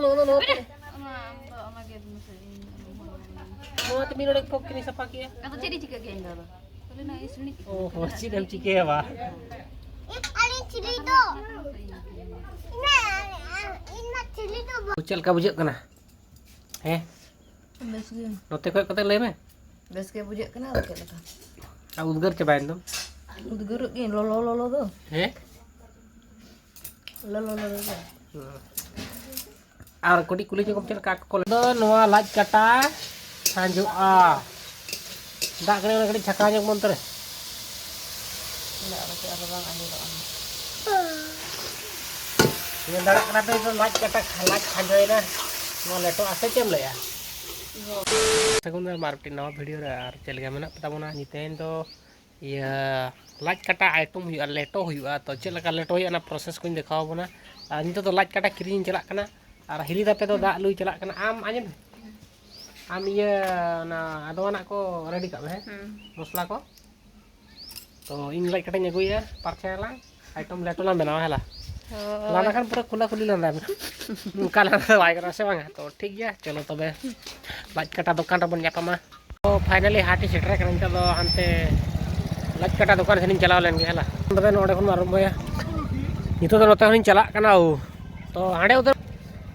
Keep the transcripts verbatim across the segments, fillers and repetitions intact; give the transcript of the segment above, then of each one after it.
ᱱᱚᱣᱟ ᱫᱚ ᱱᱚᱣᱟ ᱠᱚ ᱚᱱᱟ ᱟᱢ ᱫᱚ ᱚᱱᱟ ᱜᱮ ᱢᱮᱥᱮ ᱤᱧ ᱱᱚᱣᱟ ᱛᱮ ᱢᱤᱫ ᱰᱚᱸᱰᱮᱠ ᱠᱷᱚᱠ ᱠᱤᱱᱤ ᱥᱟᱯᱷᱟ ᱠᱮᱜᱼᱟ᱾ ᱟᱫᱚ ᱪᱮᱫ ᱤᱧ ᱪᱤᱠᱟᱹ ᱠᱮᱜᱼᱟ ᱤᱧ ᱫᱚ ᱟᱫᱚ? ᱠᱷᱟᱹᱞᱤ ᱱᱚᱣᱟ ᱤᱥᱤᱱᱤᱡ ᱚ ᱦᱚᱸ, ᱪᱮᱫ ᱮᱢ ᱪᱤᱠᱟᱹᱭᱟ ᱵᱟ? ᱤᱧ ᱟᱨ ᱤᱧ ᱪᱤᱞᱤ ᱫᱚ? ᱤᱧ ᱢᱟ, ᱤᱧ ᱢᱟ ᱪᱤᱞᱤ ᱫᱚ ᱵᱟᱹᱧ ᱪᱮᱫ ᱞᱮᱠᱟ ᱵᱩᱡᱷᱟᱹᱜ ᱠᱟᱱᱟ? ᱦᱮᱸ? ᱵᱮᱥ ᱜᱮ᱾ ᱱᱚᱛᱮ ᱠᱷᱚᱡ ᱠᱟᱛᱮ ᱞᱟᱹᱭ ᱢᱮ᱾ ᱵᱮᱥ ᱜᱮ ᱵᱩᱡᱷᱟᱹᱜ ᱠᱟᱱᱟ, ᱟᱫᱚ ᱪᱮᱫ ᱞᱮᱠᱟ? ᱟᱨ ᱩᱫᱽᱜᱟᱹᱨ ᱪᱟᱵᱟᱭᱮᱱ ᱫᱚ᱾ ᱩᱫᱽᱜᱟᱹᱨᱚᱜ ᱜᱮ, ᱞᱚᱞᱚ ᱞᱚᱞᱚ ᱫᱚ᱾ ᱦᱮᱸ? ᱞᱚᱞᱚ ᱞᱚᱞᱚ ᱫᱚ᱾ ᱦᱩᱸ᱾ ᱟᱨ ᱠᱟᱹᱴᱤᱡ ᱠᱩᱞᱤ ᱧᱚᱜ ᱠᱚᱢ ᱪᱮᱫ ᱞᱮᱠᱟ ᱠᱚ ᱫᱚ ᱱᱚᱣᱟ ᱞᱟᱡ ᱠᱟᱴᱟ ᱥᱟᱸᱡᱚᱜᱼᱟ᱾ ᱫᱟᱜ ᱠᱟᱹᱴᱤᱡ, ᱚᱱᱟ ᱠᱟᱹᱴᱤᱡ ᱪᱷᱟᱠᱟᱣ ᱧᱚᱜ ᱢᱚᱱᱛᱨᱮ᱾ ᱫᱟᱜ ᱵᱟᱹᱪᱩᱜ ᱟᱫᱚ ᱵᱟᱝ ᱟᱸᱡᱮᱫᱚᱜᱼᱟ᱾ ᱧᱮᱞ ᱫᱟᱲᱮᱭᱟᱜ ᱠᱟᱱᱟ ᱯᱮ, ᱱᱤᱛᱚᱜ ᱞᱟᱡ ᱠᱟᱴᱟ, ᱞᱟᱡ ᱠᱷᱟᱸᱡᱚᱭᱮᱱᱟ᱾ ᱱᱚᱣᱟ ᱞᱮᱴᱚᱜᱼᱟ ᱥᱮ ᱪᱮᱫ ᱮᱢ ᱞᱟᱹᱭᱟ? ᱥᱟᱹᱜᱩᱱ ᱫᱟᱨᱟᱢ ᱟᱨ ᱢᱤᱫᱴᱤᱡ ᱱᱟᱣᱟ ᱵᱷᱤᱰᱤᱭᱳ ᱨᱮ᱾ ᱟᱨ ᱪᱮᱫ ᱞᱮᱠᱟ ᱢᱮᱱᱟᱜ ᱯᱮ ᱛᱟᱵᱚᱱᱟ? ᱛᱮᱦᱮᱧ ᱫᱚ ᱤᱭᱟᱹ ᱞᱟᱡ ᱠᱟᱴᱟ ᱟᱭᱴᱮᱢ ᱦᱩᱭᱩᱜᱼᱟ, ᱞᱮᱴᱚ ᱦᱩᱭᱩᱜᱼᱟ᱾ ᱛᱚ ᱪᱮᱫ ᱞᱮᱠᱟ ᱞᱮᱴᱚ ᱦᱩᱭᱩᱜᱼᱟ, ᱚᱱᱟ ᱯᱨᱚᱥᱮᱥ ᱠᱚᱧ ᱫᱮᱠᱷᱟᱣ ᱟᱵᱚᱱᱟ᱾ ᱟᱨ ᱱᱤᱛᱚᱜ ᱫᱚ ᱞᱟᱡ ᱠᱟᱴᱟ ᱠᱤᱨᱤᱧ ᱤᱧ ᱪᱟᱞᱟᱜ ᱠᱟᱱᱟ᱾ ᱟᱨ ᱦᱤᱞᱤ ᱛᱟᱯᱮ ᱫᱚ ᱫᱟᱜ ᱞᱩᱭ ᱪᱟᱞᱟᱜ ᱠᱟᱱᱟ᱾ ᱟᱢ ᱟᱸᱡᱚᱢ ᱢᱮ, ᱟᱢ ᱤᱭᱟᱹ ᱚᱱᱟ ᱟᱫᱣᱟᱱᱟᱜ ᱠᱚ ᱨᱮᱰᱤ ᱠᱟᱜ ᱢᱮ, ᱦᱮᱸ? ᱦᱩᱸ᱾ ᱢᱚᱥᱞᱟ ᱠᱚ᱾ ᱛᱚ ᱤᱧ ᱞᱟᱡ ᱠᱟᱴᱟᱧ ᱟᱹᱜᱩᱭᱟ, ᱯᱟᱨᱪᱟᱭᱟᱞᱟᱝ, ᱟᱭᱴᱮᱢ ᱞᱮᱴᱚ ᱞᱟᱝ ᱵᱮᱱᱟᱣᱟ, ᱦᱮᱞᱟ᱾ ᱦᱳᱭ᱾ ᱞᱟᱸᱫᱟ ᱠᱷᱟᱱ ᱯᱩᱨᱟᱹ ᱠᱷᱩᱞᱟᱹ ᱠᱷᱩᱞᱤ ᱞᱟᱸᱫᱟᱭ ᱢᱮ᱾ ᱚᱱᱠᱟ ᱞᱟᱸᱫᱟ ᱫᱚ ᱵᱟᱭ ᱜᱟᱱᱚᱜᱼᱟ ᱥᱮ ᱵᱟᱝᱟ? ᱛᱚ ᱴᱷᱤᱠ ᱜᱮᱭᱟ, ᱪᱚᱞᱚ ᱛᱚᱵᱮ ᱞᱟᱡ ᱠᱟᱴᱟ ᱫᱚᱠᱟᱱ ᱨᱮᱵᱚᱱ ᱧᱟᱯᱟᱢᱟ᱾ ᱛᱚ finally ᱦᱟᱴ ᱤᱧ ᱥᱮᱴᱮᱨ ᱟᱠᱟᱱᱟ᱾ ᱱᱤᱛᱚᱜ ᱫᱚ ᱦᱟᱱᱛᱮ ᱞᱟᱡ ᱠᱟᱴᱟ ᱫᱚᱠᱟᱱ ᱥᱮᱫ ᱤᱧ ᱪᱟᱞᱟᱣ ᱞᱮᱱ ᱜᱮ, ᱦᱮᱞᱟ᱾ ᱛᱚᱵᱮ ᱱᱚᱰᱮ ᱠᱷᱚᱱ ᱵᱚᱱ ᱟᱨᱟᱢᱵᱚᱭᱟ᱾ ᱱᱤᱛᱚᱜ ᱫᱚ ᱱᱚᱛᱮ ᱠᱷᱚᱱᱤᱧ ᱪᱟᱞᱟᱜ ᱠᱟᱱᱟ᱾ ᱳ, ᱛᱚ ᱦᱟᱸᱰᱮ ᱩᱛᱟᱹᱨ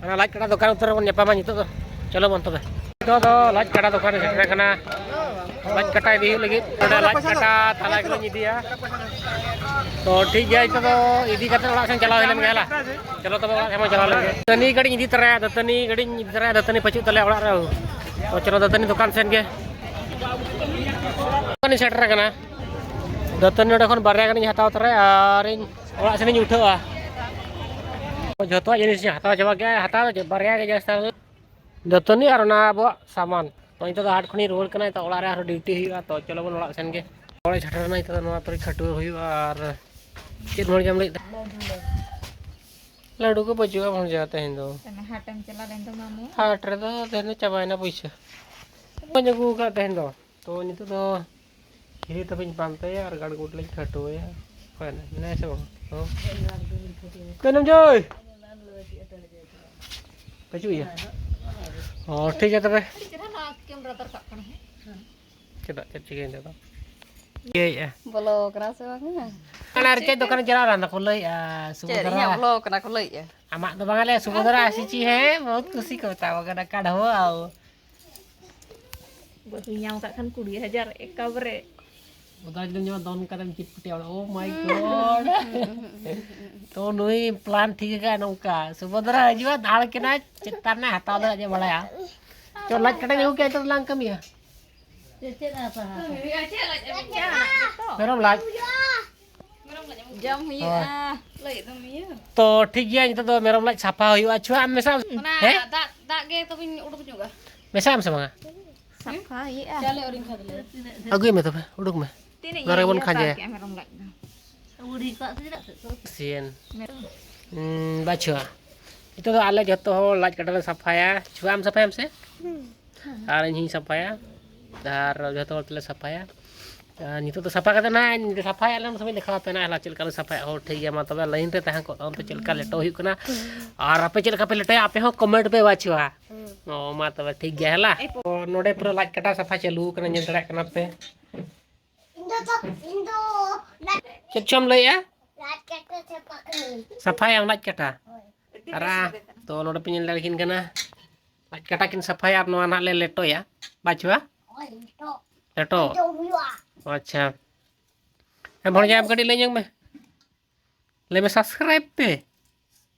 ᱚᱱᱟ ᱞᱟᱡ ᱠᱟᱴᱟ ᱫᱚᱠᱟᱱ ᱩᱛᱟᱹᱨ ᱨᱮᱵᱚᱱ ᱧᱟᱯᱟᱢᱟ ᱱᱤᱛᱚᱜ ᱫᱚ᱾ ᱪᱚᱞᱚ ᱵᱚᱱ ᱛᱚᱵᱮ᱾ ᱱᱤᱛᱚᱜ ᱫᱚ ᱞᱟᱡ ᱠᱟᱴᱟ ᱫᱚᱠᱟᱱ ᱨᱮ ᱥᱮᱴᱮᱨ ᱟᱠᱟᱱᱟ᱾ ᱞᱟᱡ ᱠᱟᱴᱟ ᱤᱫᱤ ᱦᱩᱭᱩᱜ ᱞᱟᱹᱜᱤᱫ ᱱᱚᱰᱮ ᱞᱟᱡ ᱠᱟᱴᱟ ᱛᱟᱞᱟ ᱠᱚᱧ ᱤᱫᱤᱭᱟ᱾ ᱛᱚ ᱴᱷᱤᱠ ᱜᱮᱭᱟ, ᱱᱤᱛᱚᱜ ᱫᱚ ᱤᱫᱤ ᱠᱟᱛᱮ ᱚᱲᱟᱜ ᱥᱮᱱ ᱪᱟᱞᱟᱣ ᱦᱩᱭ ᱞᱮᱱ ᱜᱮ, ᱦᱮᱞᱟ᱾ ᱪᱚᱞᱚ ᱛᱚᱵᱮ ᱚᱲᱟᱜ ᱥᱮᱱ ᱵᱚᱱ ᱪᱟᱞᱟᱣ ᱞᱮᱱ ᱜᱮ᱾ ᱫᱟᱹᱛᱟᱹᱱᱤ ᱜᱟᱹᱰᱤᱧ ᱤᱫᱤ ᱛᱚᱨᱟᱭᱟ, ᱫᱟᱹᱛᱟᱹᱱᱤ ᱜᱟᱹᱰᱤᱧ ᱤᱫᱤ ᱛᱚᱨᱟᱭᱟ, ᱫᱟᱹᱛᱟᱹᱱᱤ ᱯᱟᱹᱪᱩᱜ ᱛᱟᱞᱮᱭᱟ ᱚᱲᱟᱜ ᱨᱮ᱾ ᱛᱚ ᱪᱚᱞᱚ ᱫᱟᱹᱛᱟᱹᱱᱤ ᱫᱚᱠᱟᱱ ᱥᱮᱱ ᱜᱮ᱾ ᱫᱚᱠᱟᱱᱤᱧ ᱥᱮᱴᱮᱨ ᱟᱠᱟᱱᱟ᱾ ᱫᱟᱹᱛᱟᱹᱱᱤ ᱱᱚᱰᱮ ᱠᱷᱚᱱ ᱵᱟᱨᱭᱟ ᱜᱟᱱᱤᱧ ᱦᱟᱛᱟᱣ ᱛᱚᱨᱟᱭᱟ ᱟᱨᱤᱧ ᱚᱲᱟᱜ ᱥᱮᱱᱤᱧ ᱩᱴᱷᱟᱹᱜᱼᱟ᱾ ᱡᱷᱚᱛᱚᱣᱟᱜ ᱡᱤᱱᱤᱥ ᱤᱧ ᱦᱟᱛᱟᱣ ᱪᱟᱵᱟ ᱠᱮᱜᱼᱟ, ᱦᱟᱛᱟᱣ ᱫᱚ ᱪᱮᱫ, ᱵᱟᱨᱭᱟ ᱜᱮ ᱡᱟᱹᱥᱛᱤ ᱦᱟᱛᱟᱣ ᱫᱚ᱾ ᱫᱟᱹᱛᱟᱹᱱᱤ ᱟᱨ ᱚᱱᱟ ᱟᱵᱚᱣᱟᱜ ᱥᱟᱢᱟᱱ᱾ ᱛᱚ, ᱱᱤᱛᱚᱜ ᱫᱚ ᱦᱟᱴ ᱠᱷᱚᱱᱤᱧ ᱨᱩᱣᱟᱹᱲ ᱠᱟᱱᱟ, ᱱᱤᱛᱚᱜ ᱚᱲᱟᱜ ᱨᱮ ᱟᱨᱦᱚᱸ ᱰᱤᱭᱩᱴᱤ ᱦᱩᱭᱩᱜᱼᱟ᱾ ᱛᱚ, ᱪᱚᱞᱚ ᱵᱚᱱ ᱚᱲᱟᱜ ᱥᱮᱱ ᱜᱮ᱾ ᱚᱲᱟᱜ ᱤᱧ ᱥᱮᱴᱮᱨ ᱮᱱᱟ, ᱱᱤᱛᱚᱜ ᱫᱚ ᱱᱚᱣᱟ ᱛᱚᱨᱤ ᱠᱷᱟᱹᱴᱩᱣᱟᱹ ᱦᱩᱭᱩᱜᱼᱟ᱾ ᱟᱨ ᱪᱮᱫ ᱵᱷᱚᱲᱡᱟᱢ ᱞᱟᱹᱭᱮᱫ ᱛᱟᱦᱮᱸᱫ? ᱞᱟᱹᱰᱩ ᱠᱚ ᱵᱟᱹᱪᱩᱜᱼᱟ ᱵᱷᱚᱲᱡᱟ ᱛᱮᱦᱮᱧ ᱫᱚ᱾ ᱛᱟᱦᱞᱮ ᱦᱟᱴᱮᱢ ᱪᱟᱞᱟᱣ ᱞᱮᱱ ᱫᱚ ᱢᱟᱢᱩ? ᱦᱟᱴ ᱨᱮᱫᱚ ᱛᱮᱦᱮᱧ ᱫᱚ ᱪᱟᱵᱟᱭᱮᱱᱟ ᱯᱩᱭᱥᱟᱹ᱾ ᱵᱟᱹᱧ ᱟᱹᱜᱩ ᱟᱠᱟᱫ ᱛᱮᱦᱮᱧ ᱫᱚ᱾ ᱛᱚ, ᱱᱤᱛᱚᱜ ᱫᱚ ᱦᱤᱨᱤ ᱛᱟᱹᱵᱤᱧ ᱯᱟᱱᱛᱮᱭᱟ ᱟᱨ ᱜᱟᱲᱜᱩᱴ ᱞᱤᱧ ᱠᱷᱟᱹᱴᱩᱣᱟᱹᱭᱟ᱾ ᱚᱠᱟᱭᱮᱱᱟᱭ? ᱢᱮᱱᱟᱭᱟ ᱥᱮ ᱵᱟᱝ? ᱦᱚᱸ? ᱫᱷᱚᱱᱚᱱᱡᱚᱭ! ᱦᱤᱡᱩᱜ ᱜᱮᱭᱟ᱾ ᱚ, ᱴᱷᱤᱠ ᱜᱮᱭᱟ ᱛᱚᱵᱮ᱾ ᱟᱹᱰᱤ ᱪᱮᱦᱨᱟ ᱱᱚᱣᱟ ᱠᱮᱢᱨᱟ ᱫᱚ ᱨᱟᱠᱟᱵ ᱠᱟᱱᱟ, ᱦᱮᱸ᱾ ᱪᱮᱫᱟᱜ, ᱪᱮᱫ ᱪᱤᱠᱟᱹᱭᱮᱱ ᱛᱮ ᱫᱚ? ᱤᱭᱟᱹᱭᱮᱫᱼᱟ᱾ ᱵᱚᱞᱚ ᱠᱟᱱᱟ ᱥᱮ ᱵᱟᱝᱟ? ᱚᱱᱟ ᱨᱮ ᱪᱮᱫ ᱫᱚᱠᱟᱱ ᱪᱟᱞᱟᱣ ᱞᱮᱱᱟ ᱠᱚ ᱞᱟᱹᱭᱮᱫᱼᱟ, ᱪᱮᱫ ᱥᱩᱵᱷᱚᱫᱨᱟ? ᱤᱧᱟᱹᱜ ᱵᱚᱞᱚ ᱠᱟᱱᱟ ᱠᱚ ᱞᱟᱹᱭᱮᱫᱼᱟ? ᱟᱢᱟᱜ ᱫᱚ ᱵᱟᱝᱟ, ᱞᱮ ᱥᱩᱵᱷᱚᱫᱨᱟ ᱟᱥᱤᱪᱤ, ᱦᱮᱸ, ᱵᱚᱦᱩᱛ ᱠᱩᱥᱤ ᱠᱚ ᱢᱮᱛᱟᱣ ᱠᱟᱱᱟ, ᱠᱟᱰᱷᱣᱟᱣ᱾ ᱵᱟᱹᱦᱩᱭ ᱧᱟᱢ ᱠᱟᱜ ᱠᱷᱟᱱ ᱠᱩᱲᱤ ᱦᱟᱡᱟᱨ ᱮᱠᱟᱵᱟᱨᱮ᱾ ᱚᱫᱟ ᱡᱩᱫᱤᱢ ᱧᱟᱢᱟ, ᱫᱚᱱ ᱠᱟᱛᱮᱢ ᱪᱮᱫ ᱯᱩᱴᱤᱭᱟ, ᱚᱲᱟᱜ, oh my God᱾ ᱛᱚ ᱱᱩᱭ plan ᱴᱷᱤᱠ ᱟᱠᱟᱫ ᱱᱚᱝᱠᱟ, ᱥᱩᱵᱷᱚᱫᱨᱟ ᱦᱤᱡᱩᱜᱼᱟ, ᱫᱟᱲ ᱠᱮᱱᱟᱭ, ᱪᱮᱛᱟᱱ ᱨᱮ ᱦᱟᱛᱟᱣ ᱫᱚ ᱟᱡ ᱮ ᱵᱟᱲᱟᱭᱟ᱾ ᱪᱚ, ᱞᱟᱡ ᱠᱟᱴᱟ ᱟᱹᱜᱩ ᱠᱮᱫ, ᱱᱤᱛᱚᱜ ᱞᱟᱝ ᱠᱟᱹᱢᱤᱭᱟ᱾ ᱪᱮᱫ ᱟᱥᱟ? ᱢᱮᱨᱚᱢ ᱞᱟᱡ᱾ ᱡᱚᱢ ᱦᱩᱭᱩᱜᱼᱟ᱾ ᱦᱳᱭ᱾ ᱞᱟᱹᱭ ᱫᱚᱢ ᱤᱭᱟᱹ᱾ ᱛᱚ ᱴᱷᱤᱠ ᱜᱮᱭᱟ, ᱱᱤᱛᱚᱜ ᱫᱚ ᱢᱮᱨᱚᱢ ᱞᱟᱡ ᱥᱟᱯᱷᱟ ᱦᱩᱭᱩᱜᱼᱟ᱾ ᱪᱷᱩᱣᱟᱜ ᱟᱢ ᱢᱮᱥᱟ? ᱚᱱᱟ ᱦᱮᱸ? ᱫᱟᱜ, ᱫᱟᱜ ᱜᱮ ᱛᱚᱵᱮᱧ ᱩᱰᱩᱠ ᱧᱚᱜᱟ᱾ ᱢᱮᱥᱟᱜ ᱟᱢ ᱥᱮ ᱵᱟᱝᱟ? ᱥᱟᱯᱷᱟ ᱦᱩᱭᱩᱜᱼᱟ᱾ ᱪᱟᱞᱮ ᱟᱹᱣᱨᱤᱧ ᱠᱷᱟᱫᱽᱞᱮ᱾ ᱟᱹᱜᱩᱭ ᱢᱮ ᱛᱚᱵᱮ, ᱩᱰᱩᱠ ᱢᱮ᱾ ᱛᱤᱱᱟᱹᱜ ᱚᱱᱟ ᱨᱮᱜᱮ ᱵᱚᱱ ᱦᱟᱛᱟᱣ ᱠᱷᱟᱸᱡᱚᱭᱟ᱾ ᱠᱮᱜᱼᱟ ᱢᱮᱨᱚᱢ ᱞᱟᱡ ᱫᱚ? ᱥᱤᱭᱮᱱ᱾ ᱢᱮᱨᱚᱢ᱾ ᱦᱩᱸ, ᱵᱟᱪᱷᱩᱣᱟ᱾ ᱱᱤᱛᱚᱜ ᱫᱚ ᱟᱞᱮ ᱡᱚᱛᱚ ᱦᱚᱲ ᱞᱟᱡ ᱠᱟᱴᱟ ᱞᱮ ᱥᱟᱯᱷᱟᱭᱟ᱾ ᱪᱷᱩᱣᱟᱜ ᱟᱢ ᱥᱟᱯᱷᱟᱭᱟᱢ ᱥᱮ? ᱟᱨ ᱤᱧ ᱦᱚᱸᱧ ᱥᱟᱯᱷᱟᱭᱟ᱾ ᱟᱨ ᱡᱚᱛᱚ ᱦᱚᱲ ᱛᱮᱞᱮ ᱥᱟᱯᱷᱟᱭᱟ᱾ ᱟᱨ ᱱᱤᱛᱚᱜ ᱫᱚ ᱥᱟᱯᱷᱟ ᱠᱟᱛᱮ ᱱᱟᱦᱟᱜ ᱥᱟᱯᱷᱟᱭᱟ, ᱟᱞᱮ ᱩᱱ ᱥᱚᱢᱚᱭ ᱫᱮᱠᱷᱟᱣ ᱟᱯᱮ ᱱᱟᱦᱟᱜ ᱪᱮᱫ ᱞᱮᱠᱟ ᱞᱮ ᱥᱟᱯᱷᱟᱭᱟ᱾ ᱦᱚᱲ ᱴᱷᱤᱠ ᱜᱮᱭᱟ, ᱢᱟ ᱛᱚᱵᱮ line ᱨᱮ ᱛᱟᱦᱮᱸ ᱠᱚᱜ ᱛᱟᱵᱚᱱ ᱯᱮ, ᱪᱮᱫ ᱞᱮᱠᱟ ᱞᱮᱴᱚ ᱦᱩᱭᱩᱜ ᱠᱟᱱᱟ᱾ ᱟᱨ ᱟᱯᱮ ᱪᱮᱫ ᱞᱮᱠᱟ ᱯᱮ ᱞᱮᱴᱚᱭᱟ, ᱟᱯᱮ ᱦᱚᱸ comment ᱯᱮ ᱵᱟᱪᱷᱩᱣᱟ᱾ ᱚ, ᱢᱟ ᱛᱚᱵᱮ ᱴᱷᱤᱠ ᱜᱮᱭᱟ, ᱦᱮᱞᱟ᱾ ᱛᱚ, ᱱᱚᱰᱮ ᱯᱩᱨᱟᱹ ᱞᱟᱡ ᱠᱟᱴᱟ ᱥᱟᱯᱷᱟ ᱪᱟᱹᱞᱩ ᱠᱟᱱᱟ, ᱧᱮᱞ ᱫᱟᱲᱮᱭᱟᱜ ᱠᱟᱱᱟ ᱯᱮ᱾ ᱤᱧ ᱫᱚ ᱛᱚ, ᱤᱧ ᱫᱚ ᱞᱟᱡ ᱪᱮᱫ ᱪᱚᱢ ᱞᱟᱹᱭᱮᱜᱼᱟ? ᱞᱟᱡ ᱠᱟᱴᱟ ᱥᱟᱯᱷᱟ ᱠᱟᱹᱱᱟᱹᱧ᱾ ᱥᱟᱯᱷᱟᱭᱟᱢ ᱞᱟᱡ ᱠᱟᱴᱟ? ᱦᱳᱭ᱾ ᱟᱨ ᱟ, ᱛᱚ, ᱱᱚᱰᱮ ᱯᱮ ᱧᱮᱞ ᱫᱟᱲᱮᱭᱟᱠᱤᱱ ᱠᱟᱱᱟ, ᱞᱟᱡ ᱠᱟᱴᱟ ᱠᱤᱱ ᱥᱟᱯᱷᱟᱭᱟ ᱟᱨ ᱱᱚᱣᱟ ᱱᱟᱦᱟᱜ ᱞᱮ ᱞᱮᱴᱚᱭᱟ᱾ ᱵᱟᱪᱷᱩᱣᱟ? ᱦᱳᱭ, ᱞᱮᱴᱚ᱾ ᱞᱮᱴᱚ? ᱞᱮᱴᱚ ᱦᱩᱭᱩᱜᱼᱟ᱾ ᱟᱪᱪᱷᱟ᱾ ᱦᱮᱸ, ᱵᱷᱚᱲᱡᱟ, ᱟᱢ ᱠᱟᱹᱴᱤᱡ ᱞᱟᱹᱭ ᱧᱚᱜ ᱢᱮ᱾ ᱞᱟᱹᱭ ᱢᱮ, subscribe ᱯᱮ᱾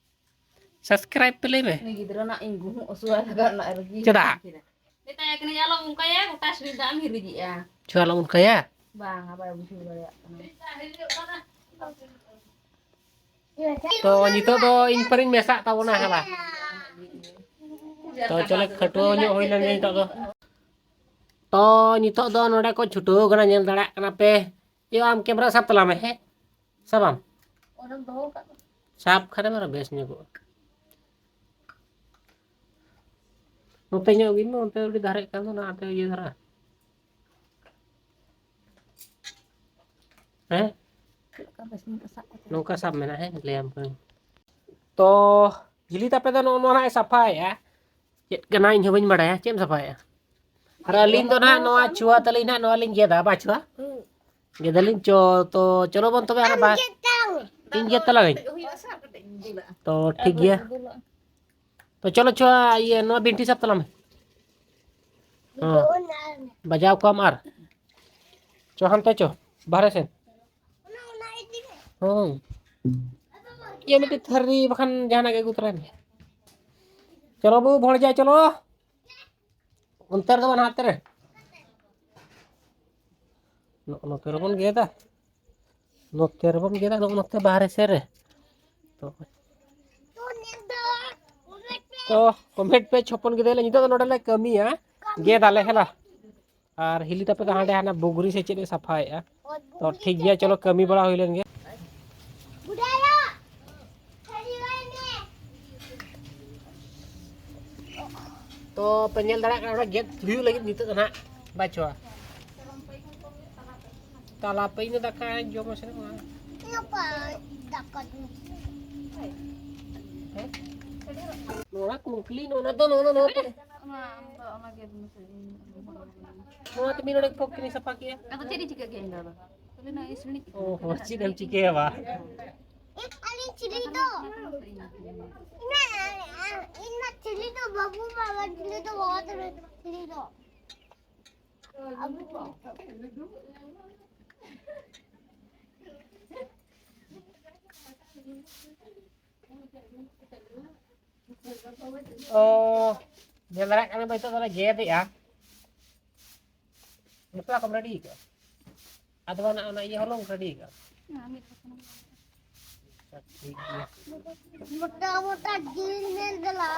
Subscribe ᱯᱮ, ᱞᱟᱹᱭ ᱢᱮ᱾ ᱩᱱᱤ ᱜᱤᱫᱽᱨᱟᱹ ᱱᱟᱜ ᱤᱧ ᱜᱩᱦᱩᱢ ᱩᱥᱩᱣᱟᱭ ᱞᱟᱜᱟᱜ ᱱᱟ ᱟᱨ ᱜᱤ᱾ ᱪᱮᱫᱟᱜ? ᱢᱮᱛᱟᱭᱟ ᱠᱟᱹᱱᱟᱹᱧ, "ᱟᱞᱚᱢ ᱚᱱᱠᱟᱭᱟ, ᱜᱚᱴᱟ ᱥᱤᱲᱤ ᱫᱟᱜ ᱮᱢ ᱦᱤᱨᱤᱡᱮᱜᱼᱟ᱾" ᱪᱚ, ᱟᱞᱚᱢ ᱚᱱᱠᱟᱭᱟ᱾ ᱵᱟᱝᱟ, ᱵᱟᱭ ᱵᱩᱡᱷᱟᱹᱣ ᱫᱟᱲᱮᱭᱟᱜ ᱠᱟᱱᱟ᱾ ᱛᱚ, ᱱᱤᱛᱚᱜ ᱫᱚ ᱤᱧ ᱯᱟᱹᱨᱤᱧ ᱢᱮᱥᱟᱜ ᱛᱟᱵᱚᱱᱟ, ᱦᱮᱞᱟ᱾ ᱛᱚ, ᱪᱚᱞᱮ, ᱠᱷᱟᱹᱴᱩᱣᱟᱹ ᱧᱚᱜ ᱦᱩᱭ ᱞᱮᱱ ᱜᱮ ᱱᱤᱛᱚᱜ ᱫᱚ᱾ ᱛᱚ, ᱱᱤᱛᱚᱜ ᱫᱚ ᱱᱚᱰᱮ ᱠᱚ ᱪᱷᱩᱴᱟᱹᱣ ᱠᱟᱱᱟ, ᱧᱮᱞ ᱫᱟᱲᱮᱭᱟᱜ ᱠᱟᱱᱟ ᱯᱮ᱾ ᱮ, ᱟᱢ camera ᱥᱟᱵ ᱛᱟᱞᱟᱝ ᱢᱮ, ᱦᱮᱸ? ᱥᱟᱵᱟᱢ? ᱚᱸᱰᱮᱢ ᱫᱚᱦᱚ ᱠᱟᱜ ᱫᱚ᱾ ᱥᱟᱵ ᱠᱷᱟᱱᱮᱢ ᱟᱨᱚ ᱵᱮᱥ ᱧᱚᱜᱚᱜᱼᱟ᱾ ᱱᱚᱛᱮ ᱧᱚᱜ ᱜᱮ ᱢᱮ, ᱚᱱᱛᱮ ᱟᱹᱰᱤ ᱫᱷᱟᱨᱮᱜ ᱠᱟᱱ ᱫᱚ, ᱚᱱᱟᱛᱮ ᱤᱭᱟᱹ ᱫᱷᱟᱨᱟ᱾ ᱦᱮᱸ? ᱪᱮᱫ ᱞᱮᱠᱟ ᱵᱮᱥ ᱧᱚᱜ ᱥᱟᱵ ᱠᱟᱛᱮ᱾ ᱱᱚᱝᱠᱟ ᱥᱟᱵ ᱢᱮᱱᱟᱜᱼᱟ, ᱦᱮᱸ? ᱞᱟᱹᱭᱟᱢ ᱠᱟᱹᱱᱟᱹᱧ᱾ ᱛᱚ, ᱦᱤᱞᱤ ᱛᱟᱯᱮ ᱫᱚ ᱱᱚᱜᱼᱚ ᱱᱚᱣᱟ ᱱᱟᱜ ᱮ ᱥᱟᱯᱷᱟᱭᱮᱫᱼᱟ᱾ ᱪᱮᱫ ᱠᱟᱱᱟ ᱤᱧ ᱦᱚᱸ ᱵᱟᱹᱧ ᱵᱟᱲᱟᱭᱟ᱾ ᱪᱮᱫ ᱮᱢ ᱥᱟᱯᱷᱟᱭᱮᱫᱼᱟ? ᱟᱨ ᱟᱹᱞᱤᱧ ᱫᱚ ᱱᱟᱦᱟᱜ ᱱᱚᱣᱟ ᱪᱷᱩᱣᱟ ᱛᱟᱹᱞᱤᱧ ᱱᱟᱦᱟᱜ ᱱᱚᱣᱟ ᱞᱤᱧ ᱜᱮᱫᱟ, ᱵᱟ ᱪᱷᱩᱣᱟ? ᱜᱮᱫᱟᱞᱤᱧ᱾ ᱪᱚ, ᱛᱚ ᱪᱚᱞᱚ ᱵᱚᱱ ᱛᱚᱵᱮ ᱦᱟᱱᱟ ᱵᱟᱦ-, ᱤᱧ ᱜᱮᱫ ᱛᱟᱞᱟᱝ ᱟᱹᱧ᱾ ᱛᱚ ᱴᱷᱤᱠ ᱜᱮᱭᱟ᱾ ᱛᱚ ᱪᱚᱞᱚ ᱪᱷᱩᱣᱟ, ᱤᱭᱟᱹ, ᱱᱚᱣᱟ ᱵᱤᱱᱴᱷᱤ ᱥᱟᱵ ᱛᱟᱞᱟᱝ ᱢᱮ᱾ ᱦᱚᱸ᱾ ᱵᱟᱡᱟᱣ ᱠᱚᱣᱟᱢ ᱟᱨ᱾ ᱪᱚ ᱦᱟᱱᱛᱮ ᱪᱚ, ᱵᱟᱦᱨᱮ ᱥᱮᱫ᱾ ᱦᱳᱭ᱾ ᱤᱭᱟᱹ ᱢᱤᱫᱴᱤᱡ ᱛᱷᱟᱹᱨᱤ ᱵᱟᱠᱷᱟᱱ ᱡᱟᱦᱟᱱᱟᱜ ᱜᱮ ᱟᱹᱜᱩ ᱛᱚᱨᱟᱭ ᱢᱮ᱾ ᱪᱚᱞᱚ ᱵᱟᱹᱵᱩ, ᱵᱷᱚᱲᱡᱟ ᱪᱚᱞᱚ᱾ ᱚᱱᱛᱮ ᱨᱮᱫᱚ ᱵᱟᱝ, ᱦᱟᱱᱛᱮ ᱨᱮ᱾ ᱱᱚᱜᱼᱚ ᱱᱚᱛᱮ ᱨᱮᱵᱚᱱ ᱜᱮᱫᱟ᱾ ᱱᱚᱛᱮ ᱨᱮᱵᱚᱱ ᱜᱮᱫᱟ, ᱱᱚᱜᱼᱚ ᱱᱚᱛᱮ ᱵᱟᱦᱨᱮ ᱥᱮᱫ ᱨᱮ᱾ ᱛᱚ, ᱛᱚ, ᱠᱚᱢᱮᱱᱴ ᱯᱮ, ᱪᱷᱚᱯᱚᱱ ᱜᱤᱫᱽᱨᱟᱹ ᱞᱮ, ᱱᱤᱛᱚᱜ ᱫᱚ ᱱᱚᱰᱮ ᱞᱮ ᱠᱟᱹᱢᱤᱭᱟ, ᱜᱮᱫ ᱟᱞᱮ ᱦᱮᱞᱟ᱾ ᱟᱨ ᱦᱤᱞᱤ ᱛᱟᱯᱮ ᱫᱚ ᱦᱟᱸᱰᱮ ᱦᱟᱱᱟ ᱵᱩᱜᱽᱨᱤ ᱥᱮ ᱪᱮᱫ ᱮ ᱥᱟᱯᱷᱟᱭᱮᱫᱼᱟ᱾ ᱛᱚ, ᱴᱷᱤᱠ ᱜᱮᱭᱟ, ᱪᱚᱞᱚ, ᱠᱟᱹᱢᱤ ᱵᱟᱲᱟ ᱦᱩᱭ ᱞᱮᱱ ᱜᱮ᱾ ᱛᱚ, ᱯᱮ ᱧᱮᱞ ᱫᱟᱲᱮᱭᱟᱜ ᱠᱟᱱᱟ, ᱚᱸᱰᱮ ᱜᱮᱫ ᱦᱩᱭᱩᱜ ᱞᱟᱹᱜᱤᱫ ᱱᱤᱛᱚᱜ ᱫᱚ ᱱᱟᱦᱟᱜ ᱵᱟᱪᱷᱚᱣᱟ᱾ ᱛᱟᱞᱟ ᱯᱮ, ᱤᱧ ᱫᱚ ᱫᱟᱠᱟ ᱡᱚᱢ ᱥᱮᱱᱚᱜᱼᱟ᱾ ᱫᱟᱠᱟ ᱡᱚᱢ᱾ ᱦᱮᱸ? ᱱᱚᱣᱟ ᱠᱩᱠᱞᱤ, ᱱᱚᱣᱟ ᱫᱚ, ᱱᱚᱣᱟ ᱫᱚ, ᱱᱚᱣᱟ ᱫᱚ᱾ ᱚᱱᱟ, ᱟᱢ ᱫᱚ ᱚᱱᱟ ᱜᱮᱫ ᱢᱮᱥᱮ, ᱤᱧ ᱱᱚᱣᱟ ᱛᱮ ᱢᱤᱫ ᱰᱚᱸᱰᱮᱠ ᱯᱷᱚᱠ ᱠᱤᱱᱤ ᱥᱟᱯᱷᱟ ᱠᱮᱭᱟ᱾ ᱟᱫᱚ ᱪᱮᱫ ᱤᱧ ᱪᱤᱠᱟᱹ ᱠᱮᱭᱟ ᱤᱧ ᱫᱚ ᱟᱫᱚ? ᱠᱷᱟᱹᱞᱤ ᱱᱚᱣᱟ ᱤᱥᱤᱱᱤᱡ ᱚ ᱦᱚᱸ, ᱪᱮᱫ ᱮᱢ ᱪᱤᱠᱟᱹᱭᱟ ᱵᱟ? ᱤᱧ ᱟᱹᱞᱤᱧ ᱪᱤᱞᱤ ᱫᱚ? ᱤᱧ ᱢᱟ, ᱤᱧ ᱢᱟ ᱪᱤᱞᱤ ᱫᱚ ᱵᱟᱹᱵᱩ ᱢᱟ ᱵᱟᱝ ᱪᱤᱞᱤ ᱫᱚ ᱵᱟᱵᱟ ᱛᱟᱞᱮ ᱪᱤᱞᱤ ᱫᱚ᱾ ᱟᱵᱚ ᱫᱚ᱾ ᱚ, ᱧᱮᱞ ᱫᱟᱲᱮᱭᱟᱜ ᱠᱟᱱᱟ ᱯᱮ, ᱱᱤᱛᱚᱜ ᱫᱚᱞᱮ ᱜᱮᱫᱮᱜᱼᱟ᱾ ᱢᱚᱥᱞᱟ ᱠᱚᱢ ᱨᱮᱰᱤ ᱠᱟᱜᱼᱟ? ᱟᱫᱚ ᱚᱱᱟ, ᱚᱱᱟ ᱤᱭᱟᱹ ᱦᱚᱞᱚᱝ ᱨᱮᱰᱤ ᱠᱟᱜᱼᱟ? ᱟᱪᱪᱷᱟ, ᱴᱷᱤᱠ ᱜᱮᱭᱟ᱾ ᱢᱚᱴᱟ ᱢᱚᱴᱟ ᱡᱤᱞ ᱧᱮᱞ ᱫᱮᱞᱟ᱾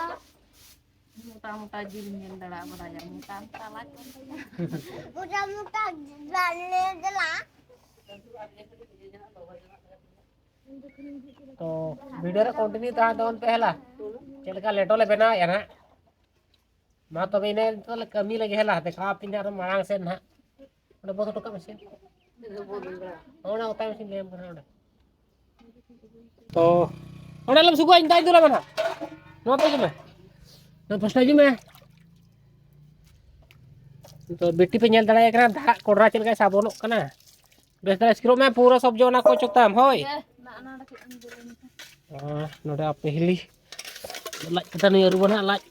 ᱢᱚᱴᱟ ᱢᱚᱴᱟ ᱡᱤᱞ ᱧᱮᱞ ᱫᱟᱲᱮᱭᱟᱜ ᱵᱟᱲᱟᱭᱟ, ᱢᱚᱴᱟ ᱢᱚᱴᱟ ᱞᱟᱡ᱾ ᱢᱚᱴᱟ ᱢᱚᱴᱟ ᱡᱤᱞ ᱧᱮᱞ ᱫᱮᱞᱟ᱾ ᱛᱚ, ᱵᱷᱤᱰᱤᱭᱳ ᱨᱮ ᱠᱚᱱᱴᱤᱱᱤᱭᱩ ᱛᱟᱦᱮᱸ ᱛᱟᱵᱚᱱ ᱯᱮ ᱦᱮᱞᱟ᱾ ᱪᱮᱫ ᱞᱮᱠᱟ ᱞᱮᱴᱚ ᱞᱮ ᱵᱮᱱᱟᱣᱮᱫᱼᱟ ᱱᱟᱦᱟᱜ᱾ ᱢᱟ ᱛᱚᱵᱮ ᱤᱱᱟᱹ ᱱᱤᱛᱚᱜ ᱞᱮ ᱠᱟᱹᱢᱤ ᱞᱟᱹᱜᱤᱫ ᱦᱮᱞᱟ, ᱫᱮᱠᱷᱟᱣ ᱟᱯᱮ ᱟᱨᱚ ᱢᱟᱲᱟᱝ ᱥᱮᱫ ᱱᱟᱦᱟᱜ᱾ ᱚᱸᱰᱮ ᱵᱚᱥ ᱦᱚᱴᱚ ᱠᱟᱜ ᱢᱮᱥᱮ᱾ ᱚᱱᱟ ᱚᱛᱟᱭ ᱢᱮᱥᱮ, ᱞᱟᱹᱭᱟᱢ ᱠᱟᱱᱟ ᱚᱸᱰᱮ᱾ ᱛᱚ, ᱚᱸᱰᱮ ᱟᱞᱚᱢ ᱥᱩᱜᱩᱜᱼᱟ, ᱤᱧ ᱫᱟᱜ ᱤᱧ ᱫᱩᱞᱟᱢᱟ ᱱᱟᱦᱟᱜ᱾ ᱱᱚᱣᱟ ᱯᱮ ᱦᱤᱡᱩᱜ ᱢᱮ, ᱱᱚᱣᱟ ᱯᱟᱥᱴᱟ ᱦᱤᱡᱩᱜ ᱢᱮ᱾ ᱛᱚ ᱵᱤᱴᱤ ᱯᱮ ᱧᱮᱞ ᱫᱟᱲᱮᱭᱟᱜ ᱠᱟᱱᱟ, ᱫᱟᱜ ᱠᱚᱰᱨᱟ ᱪᱮᱫ ᱞᱮᱠᱟᱭ ᱥᱟᱵᱚᱱᱚᱜ ᱠᱟᱱᱟ᱾ ᱵᱮᱥ ᱫᱷᱟᱨᱟ ᱤᱥᱠᱤᱨᱚᱜ ᱢᱮ, ᱯᱩᱨᱟᱹ ᱥᱚᱵᱽᱡᱤ ᱚᱱᱟ ᱠᱚ ᱚᱪᱚᱜ ᱛᱟᱢ, ᱦᱳᱭ᱾ ᱦᱮᱸ, ᱱᱚᱰᱮ ᱟᱯᱮ ᱦᱤᱞᱤ ᱞᱟᱡ ᱠᱟᱴᱟ ᱱᱩᱭ ᱟᱹᱨᱩᱵᱟ ᱱᱟᱦᱟᱜ ᱞᱟᱡ᱾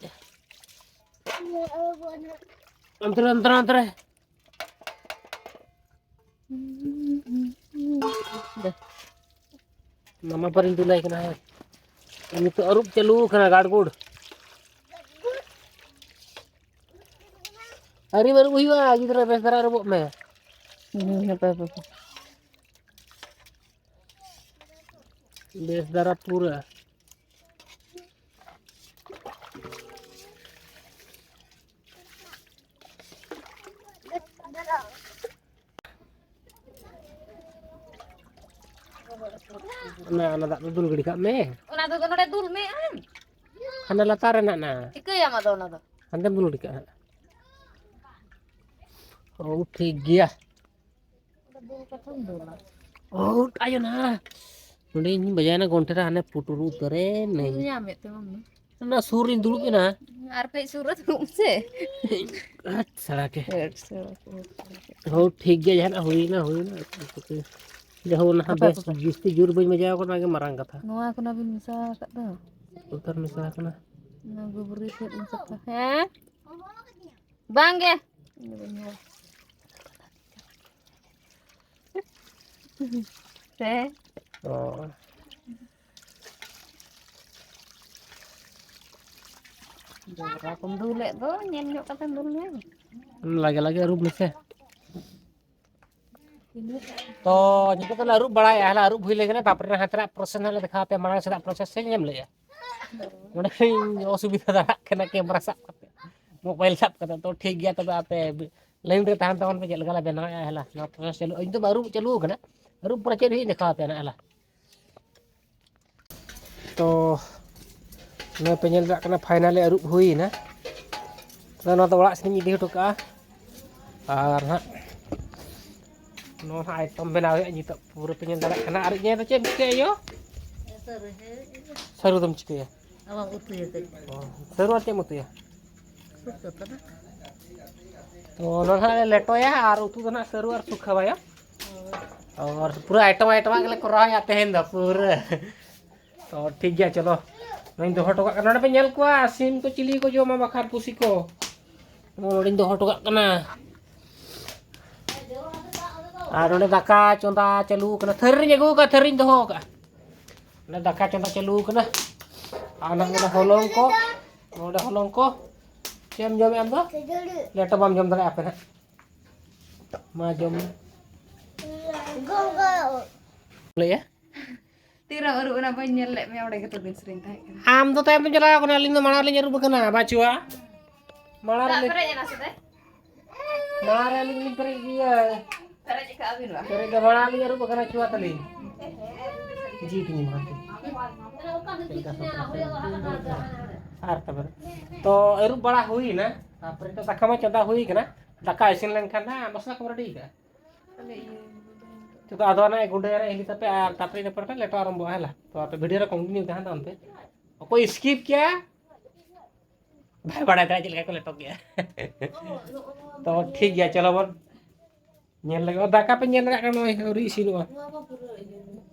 ᱚᱱᱛᱮ ᱨᱮ, ᱚᱱᱛᱮ ᱨᱮ, ᱚᱱᱛᱮ ᱨᱮ᱾ ᱫᱮ᱾ ᱢᱟᱢᱟ ᱯᱟᱨᱤᱧ ᱫᱩᱞᱟᱭ ᱠᱟᱱᱟ, ᱦᱳᱭ᱾ ᱱᱤᱛᱚᱜ ᱟᱹᱨᱩᱵ ᱪᱟᱹᱞᱩ ᱠᱟᱱᱟ ᱜᱟᱲᱜᱩᱲ᱾ ᱟᱹᱨᱤ ᱟᱹᱨᱩᱵ ᱦᱩᱭᱩᱜᱼᱟ, ᱜᱤᱫᱽᱨᱟᱹ ᱵᱮᱥ ᱫᱷᱟᱨᱟ ᱟᱹᱨᱩᱵᱚᱜ ᱢᱮ᱾ ᱦᱩᱸ, ᱦᱟᱯᱮ, ᱦᱟᱯᱮ, ᱦᱟᱯᱮ᱾ ᱵᱮᱥ ᱫᱷᱟᱨᱟ ᱯᱩᱨᱟᱹ᱾ ᱚᱱᱟ, ᱚᱱᱟ ᱫᱟᱜ ᱫᱚ ᱫᱩᱞ ᱜᱤᱰᱤ ᱠᱟᱜ ᱢᱮ᱾ ᱚᱱᱟ ᱫᱚ ᱱᱚᱰᱮ ᱫᱩᱞ ᱢᱮ ᱟᱢ᱾ ᱦᱟᱱᱟ ᱞᱟᱛᱟᱨ ᱨᱮ ᱢᱮᱱᱟᱜᱼᱟ᱾ ᱪᱤᱠᱟᱹᱭᱟᱢ ᱟᱫᱚ ᱚᱱᱟ ᱫᱚ? ᱦᱟᱱᱛᱮᱢ ᱫᱩᱞ ᱜᱤᱰᱤ ᱠᱟᱜᱼᱟ ᱦᱟᱸᱜ᱾ ᱚ, ᱴᱷᱤᱠ ᱜᱮᱭᱟ᱾ ᱚᱱᱟ ᱫᱩᱞ ᱠᱟᱛᱮᱢ ᱫᱩᱞᱟ᱾ ᱚ, ᱟᱭᱳ ᱱᱟ᱾ ᱱᱚᱰᱮ ᱤᱧ ᱵᱟᱡᱟᱭᱮᱱᱟ ᱜᱚᱱᱴᱷᱮ ᱨᱮ, ᱦᱟᱱᱮ ᱯᱩᱴᱩᱨ ᱩᱛᱟᱹᱨᱮᱱᱟᱹᱧ᱾ ᱧᱟᱢᱮᱫ ᱛᱟᱢᱟᱢ ᱫᱚ᱾ ᱚᱱᱟ ᱥᱩᱨ ᱨᱤᱧ ᱫᱩᱲᱩᱵ ᱮᱱᱟ᱾ ᱟᱨ ᱠᱟᱹᱡ ᱥᱩᱨ ᱨᱮ ᱫᱩᱲᱩᱵ ᱢᱮᱥᱮ᱾ ᱦᱟᱴ ᱥᱟᱲᱟ ᱠᱮ᱾ ᱦᱟᱴ ᱥᱟᱲᱟ ᱠᱮ, ᱦᱟᱴ ᱥᱟᱲᱟ ᱠᱮ᱾ ᱦᱳ, ᱴᱷᱤᱠ ᱜᱮᱭᱟ, ᱡᱟᱦᱟᱱᱟᱜ ᱦᱩᱭᱱᱟ, ᱦᱩᱭᱱᱟ᱾ ᱡᱟᱦᱳ, ᱚᱱᱟ ᱦᱟᱸᱜ ᱦᱟᱯᱮ, ᱵᱮᱥ ᱦᱟᱯᱮ᱾ ᱡᱟᱹᱥᱛᱤ ᱡᱳᱨ ᱵᱟᱹᱧ ᱵᱟᱡᱟᱣ ᱠᱟᱱᱟ, ᱚᱱᱟᱜᱮ ᱢᱟᱨᱟᱝ ᱠᱟᱛᱷᱟ᱾ ᱱᱚᱣᱟ ᱠᱷᱚᱱᱟᱜ ᱵᱤᱱ ᱢᱮᱥᱟ ᱟᱠᱟᱫ ᱫᱚ? ᱩᱛᱟᱹᱨ ᱢᱮᱥᱟ ᱟᱠᱟᱱᱟ᱾ ᱚᱱᱟ ᱜᱩᱵᱽᱨᱤ ᱛᱮᱫ ᱵᱤᱱ ᱥᱟᱯᱷᱟ᱾ ᱦᱮᱸ? ᱵᱟᱝ ᱜᱮ᱾ ᱥᱮ? ᱚ᱾ ᱡᱚᱵᱽᱨᱟ ᱠᱚᱢ ᱫᱩᱞᱮᱫ ᱫᱚ, ᱧᱮᱞ ᱧᱚᱜ ᱠᱟᱛᱮᱢ ᱫᱩᱞ ᱧᱚᱜ᱾ ᱞᱟᱜᱮ ᱞᱟᱜᱮ ᱟᱹᱨᱩᱵ ᱢᱮᱥᱮ᱾ ᱛᱚ, ᱡᱚᱛᱚ ᱛᱮᱞᱮ ᱟᱹᱨᱩᱵ ᱵᱟᱲᱟᱭᱟ, ᱦᱟᱞᱟ ᱟᱹᱨᱩᱵ ᱦᱩᱭ ᱞᱮᱱ ᱜᱮ, ᱛᱟᱨᱯᱚᱨᱮ ᱦᱟᱱᱛᱮᱱᱟᱜ process ᱦᱟᱸᱜ ᱞᱮ ᱫᱮᱠᱷᱟᱣ ᱟᱯᱮᱭᱟ, ᱢᱟᱲᱟᱝ ᱥᱮᱫᱟᱜ process ᱥᱮ ᱪᱮᱫ ᱮᱢ ᱞᱟᱹᱭᱟ? ᱱᱚᱰᱮ ᱤᱧ ᱚᱥᱩᱵᱤᱫᱷᱟ ᱫᱟᱲᱮᱭᱟᱜ ᱠᱟᱱᱟ camera ᱥᱟᱵ ᱠᱟᱛᱮ, mobile ᱥᱟᱵ ᱠᱟᱛᱮ᱾ ᱛᱚ, ᱴᱷᱤᱠ ᱜᱮᱭᱟ, ᱛᱚᱵᱮ ᱟᱯᱮ line ᱨᱮ ᱛᱟᱦᱮᱱ ᱛᱟᱵᱚᱱ ᱯᱮ, ᱪᱮᱫ ᱞᱮᱠᱟ ᱞᱮ ᱵᱮᱱᱟᱣᱮᱫᱼᱟ᱾ ᱦᱟᱞᱟ ᱱᱚᱣᱟ process ᱪᱟᱹᱞᱩ, ᱤᱧ ᱫᱚ ᱟᱹᱨᱩᱵ ᱪᱟᱹᱞᱩ ᱟᱠᱟᱱᱟ, ᱟᱹᱨᱩᱵ ᱯᱚᱨᱮ ᱪᱮᱫ ᱦᱩᱭᱩᱜ ᱫᱮᱠᱷᱟᱣ ᱟᱯᱮᱭᱟ ᱱᱟᱜ ᱦᱟᱞᱟ᱾ ᱛᱚ ᱱᱚᱣᱟ ᱯᱮ ᱧᱮᱞ ᱫᱟᱲᱮᱭᱟᱜ ᱠᱟᱱᱟ, finally ᱟᱹᱨᱩᱵ ᱦᱩᱭᱱᱟ᱾ ᱛᱚ ᱱᱚᱣᱟ ᱫᱚ ᱚᱲᱟᱜ ᱥᱮᱫ ᱤᱧ ᱤᱫᱤ ᱦᱚᱴᱚ ᱠᱟᱜᱼᱟ᱾ ᱟᱨ ᱦᱟᱸᱜ ᱱᱚᱣᱟ ᱦᱟᱸᱜ item ᱵᱮᱱᱟᱣ ᱦᱩᱭᱩᱜᱼᱟ ᱱᱤᱛᱚᱜ᱾ ᱯᱩᱨᱟᱹ ᱯᱮ ᱧᱮᱞ ᱫᱟᱲᱮᱭᱟᱜ ᱠᱟᱱᱟ᱾ ᱟᱨ ᱤᱧ ᱫᱚ ᱪᱮᱫ ᱮᱢ ᱪᱤᱠᱟᱹᱭᱟ ᱭᱳ? ᱥᱟᱹᱨᱩ ᱫᱚᱢ ᱪᱤᱠᱟᱹᱭᱟ? ᱟᱵᱟᱨ ᱩᱛᱩᱭᱟ ᱠᱟᱹᱡ᱾ ᱚ, ᱥᱟᱹᱨᱩ ᱟᱨ ᱪᱮᱫ ᱮᱢ ᱩᱛᱩᱭᱟ? ᱥᱩᱠᱷᱟᱹ ᱠᱟᱱᱟ᱾ ᱛᱚ ᱱᱚᱣᱟ ᱦᱟᱸᱜ ᱞᱮ ᱞᱮᱴᱚᱭᱟ ᱟᱨ ᱩᱛᱩ ᱫᱚ ᱱᱟᱜ ᱥᱟᱹᱨᱩ ᱟᱨ ᱥᱩᱠᱷᱟᱹ ᱵᱟᱭᱟ᱾ ᱦᱳᱭ᱾ ᱟᱨ ᱯᱩᱨᱟᱹ ᱟᱭᱴᱮᱢ ᱟᱭᱴᱮᱢᱟᱜ ᱜᱮᱞᱮ ᱠᱚᱨᱟᱣᱮᱫᱼᱟ ᱛᱮᱦᱮᱧ ᱫᱚ ᱯᱩᱨᱟᱹ᱾ ᱛᱚ ᱴᱷᱤᱠ ᱜᱮᱭᱟ, ᱪᱚᱞᱚ᱾ ᱱᱚᱣᱟᱧ ᱫᱚᱦᱚ ᱦᱚᱴᱚ ᱠᱟᱜ ᱠᱟᱱᱟ᱾ ᱱᱚᱰᱮ ᱯᱮ ᱧᱮᱞ ᱠᱚᱣᱟ ᱥᱤᱢ ᱠᱚ ᱪᱤᱞᱤ ᱠᱚ ᱡᱚᱢᱟ ᱵᱟᱠᱷᱟᱨ ᱯᱩᱥᱤ ᱠᱚ᱾ ᱱᱚᱰᱮᱧ ᱫᱚᱦᱚ ᱦᱚᱴᱚ ᱠᱟᱜ ᱠᱟᱱᱟ᱾ ᱟᱨ ᱱᱚᱰᱮ ᱫᱟᱠᱟ ᱪᱚᱸᱫᱟ ᱪᱟᱹᱞᱩ ᱠᱟᱱᱟ᱾ ᱛᱷᱟᱹᱨᱤ ᱨᱤᱧ ᱟᱹᱜᱩ ᱟᱠᱟᱫᱼᱟ, ᱛᱷᱟᱹᱨᱤᱧ ᱫᱚᱦᱚ ᱟᱠᱟᱫᱼᱟ᱾ ᱱᱚᱰᱮ ᱫᱟᱠᱟ ᱪᱚᱸᱫᱟ ᱪᱟᱹᱞᱩ ᱠᱟᱱᱟ᱾ ᱟᱨ ᱱᱚᱰᱮ ᱦᱚᱞᱚᱝ ᱠᱚ, ᱱᱚᱰᱮ ᱦᱚᱞᱚᱝ ᱠᱚ᱾ ᱪᱮᱫ ᱮᱢ ᱡᱚᱢᱮᱫᱼᱟ ᱟᱢ ᱫᱚ? ᱞᱮᱴᱚ ᱵᱟᱢ ᱡᱚᱢ ᱫᱟᱲᱮᱭᱟᱜᱼᱟ ᱟᱯᱮ ᱱᱟᱜ᱾ ᱢᱟ ᱡᱚᱢ ᱢᱮ᱾ ᱞᱟᱹᱭᱟ? ᱛᱤᱨᱮᱢ ᱟᱹᱨᱩᱵ ᱮᱱᱟ? ᱵᱟᱹᱧ ᱧᱮᱞ ᱞᱮᱫ ᱢᱮᱭᱟ, ᱚᱸᱰᱮ ᱜᱮᱛᱚ ᱵᱤᱱ ᱥᱮᱨᱮᱧ ᱛᱟᱦᱮᱸ ᱠᱟᱱᱟ᱾ ᱟᱢ ᱫᱚ ᱛᱟᱭᱚᱢ ᱛᱮᱢ ᱪᱟᱞᱟᱣ ᱠᱟᱱᱟ, ᱟᱹᱞᱤᱧ ᱫᱚ ᱢᱟᱲᱟᱝ ᱨᱮᱞᱤᱧ ᱟᱹᱨᱩᱵ ᱟᱠᱟᱱᱟ, ᱵᱟᱪᱷᱩᱣᱟ᱾ ᱢᱟᱲᱟᱝ ᱫᱟᱜ ᱨᱮᱞᱤᱧ, ᱯᱮᱨᱮᱡ ᱮᱱᱟ ᱥᱮ ᱫᱟᱹᱭ? ᱢᱟᱲᱟᱝ ᱨᱮ ᱟᱹᱞᱤᱧ ᱞᱤᱧ ᱯᱮᱨᱮᱡ ᱜᱮᱭᱟ᱾ ᱯᱮᱨᱮᱡ ᱟᱠᱟᱫ ᱟᱹᱵᱤᱱ ᱵᱟ? ᱯᱮᱨᱮᱡ ᱫᱚ ᱢᱟᱲᱟᱝ ᱞᱤᱧ ᱟᱹᱨᱩᱵ ᱟᱠᱟᱱᱟ, ᱪᱷᱩᱣᱟ ᱛᱟᱹᱞᱤᱧ᱾ ᱡᱤ ᱛᱤᱧ ᱮᱢᱟ ᱠᱤᱱ᱾ ᱪᱮᱫ ᱞᱮᱠᱟ ᱥᱚᱠᱛᱚ ᱥᱤᱵᱤᱞ ᱠᱟᱱᱟ᱾ ᱟᱨ ᱛᱚᱵᱮ ᱛᱚ ᱟᱹᱨᱩᱵ ᱵᱟᱲᱟ ᱦᱩᱭᱱᱟ, ᱛᱟᱨᱯᱚᱨᱮ ᱛᱚ ᱫᱟᱠᱟ ᱢᱟ ᱪᱚᱸᱫᱟ ᱦᱩᱭ ᱠᱟᱱᱟ, ᱫᱟᱠᱟ ᱤᱥᱤᱱ ᱞᱮᱱᱠᱷᱟᱱ ᱦᱟᱸᱜ ᱢᱚᱥᱞᱟ ᱠᱚ ᱨᱮᱰᱤ ᱠᱟᱜᱼᱟ᱾ ᱛᱚ ᱟᱫᱚ ᱚᱱᱟ ᱜᱩᱸᱰᱟᱹ ᱨᱮ ᱦᱤᱞᱤ ᱛᱟᱯᱮ ᱟᱨ ᱛᱟᱨᱯᱚᱨᱮ ᱤᱱᱟᱹ ᱯᱚᱨᱮ ᱠᱷᱟᱱ ᱞᱮᱴᱚ ᱟᱨᱟᱢᱵᱚᱜᱼᱟ, ᱦᱮᱸ ᱞᱟ? ᱛᱚ ᱟᱯᱮ ᱵᱷᱤᱰᱤᱭᱳ ᱨᱮ ᱠᱚᱱᱴᱤᱱᱤᱭᱩ ᱛᱟᱦᱮᱱ ᱛᱟᱵᱚᱱ ᱯᱮ᱾ ᱚᱠᱚᱭ ᱥᱠᱤᱯ ᱠᱮᱭᱟ ᱵᱟᱭ ᱵᱟᱲᱟᱭ ᱫᱟᱲᱮᱭᱟᱜᱼᱟ ᱪᱮᱫ ᱞᱮᱠᱟ ᱠᱚ ᱞᱮᱴᱚ ᱠᱮᱭᱟ᱾ ᱛᱚ ᱴᱷᱤᱠ ᱜᱮᱭᱟ, ᱪᱚᱞᱚ ᱵᱚᱱ ᱧᱮᱞ ᱞᱮᱜᱮ᱾ ᱚ, ᱫᱟᱠᱟ ᱯᱮ ᱧᱮᱞ ᱫᱟᱲᱮᱭᱟᱜ ᱠᱟᱱᱟ, ᱱᱚᱜᱼᱚᱭ ᱟᱹᱣᱨᱤ ᱤᱥᱤᱱᱚᱜᱼᱟ᱾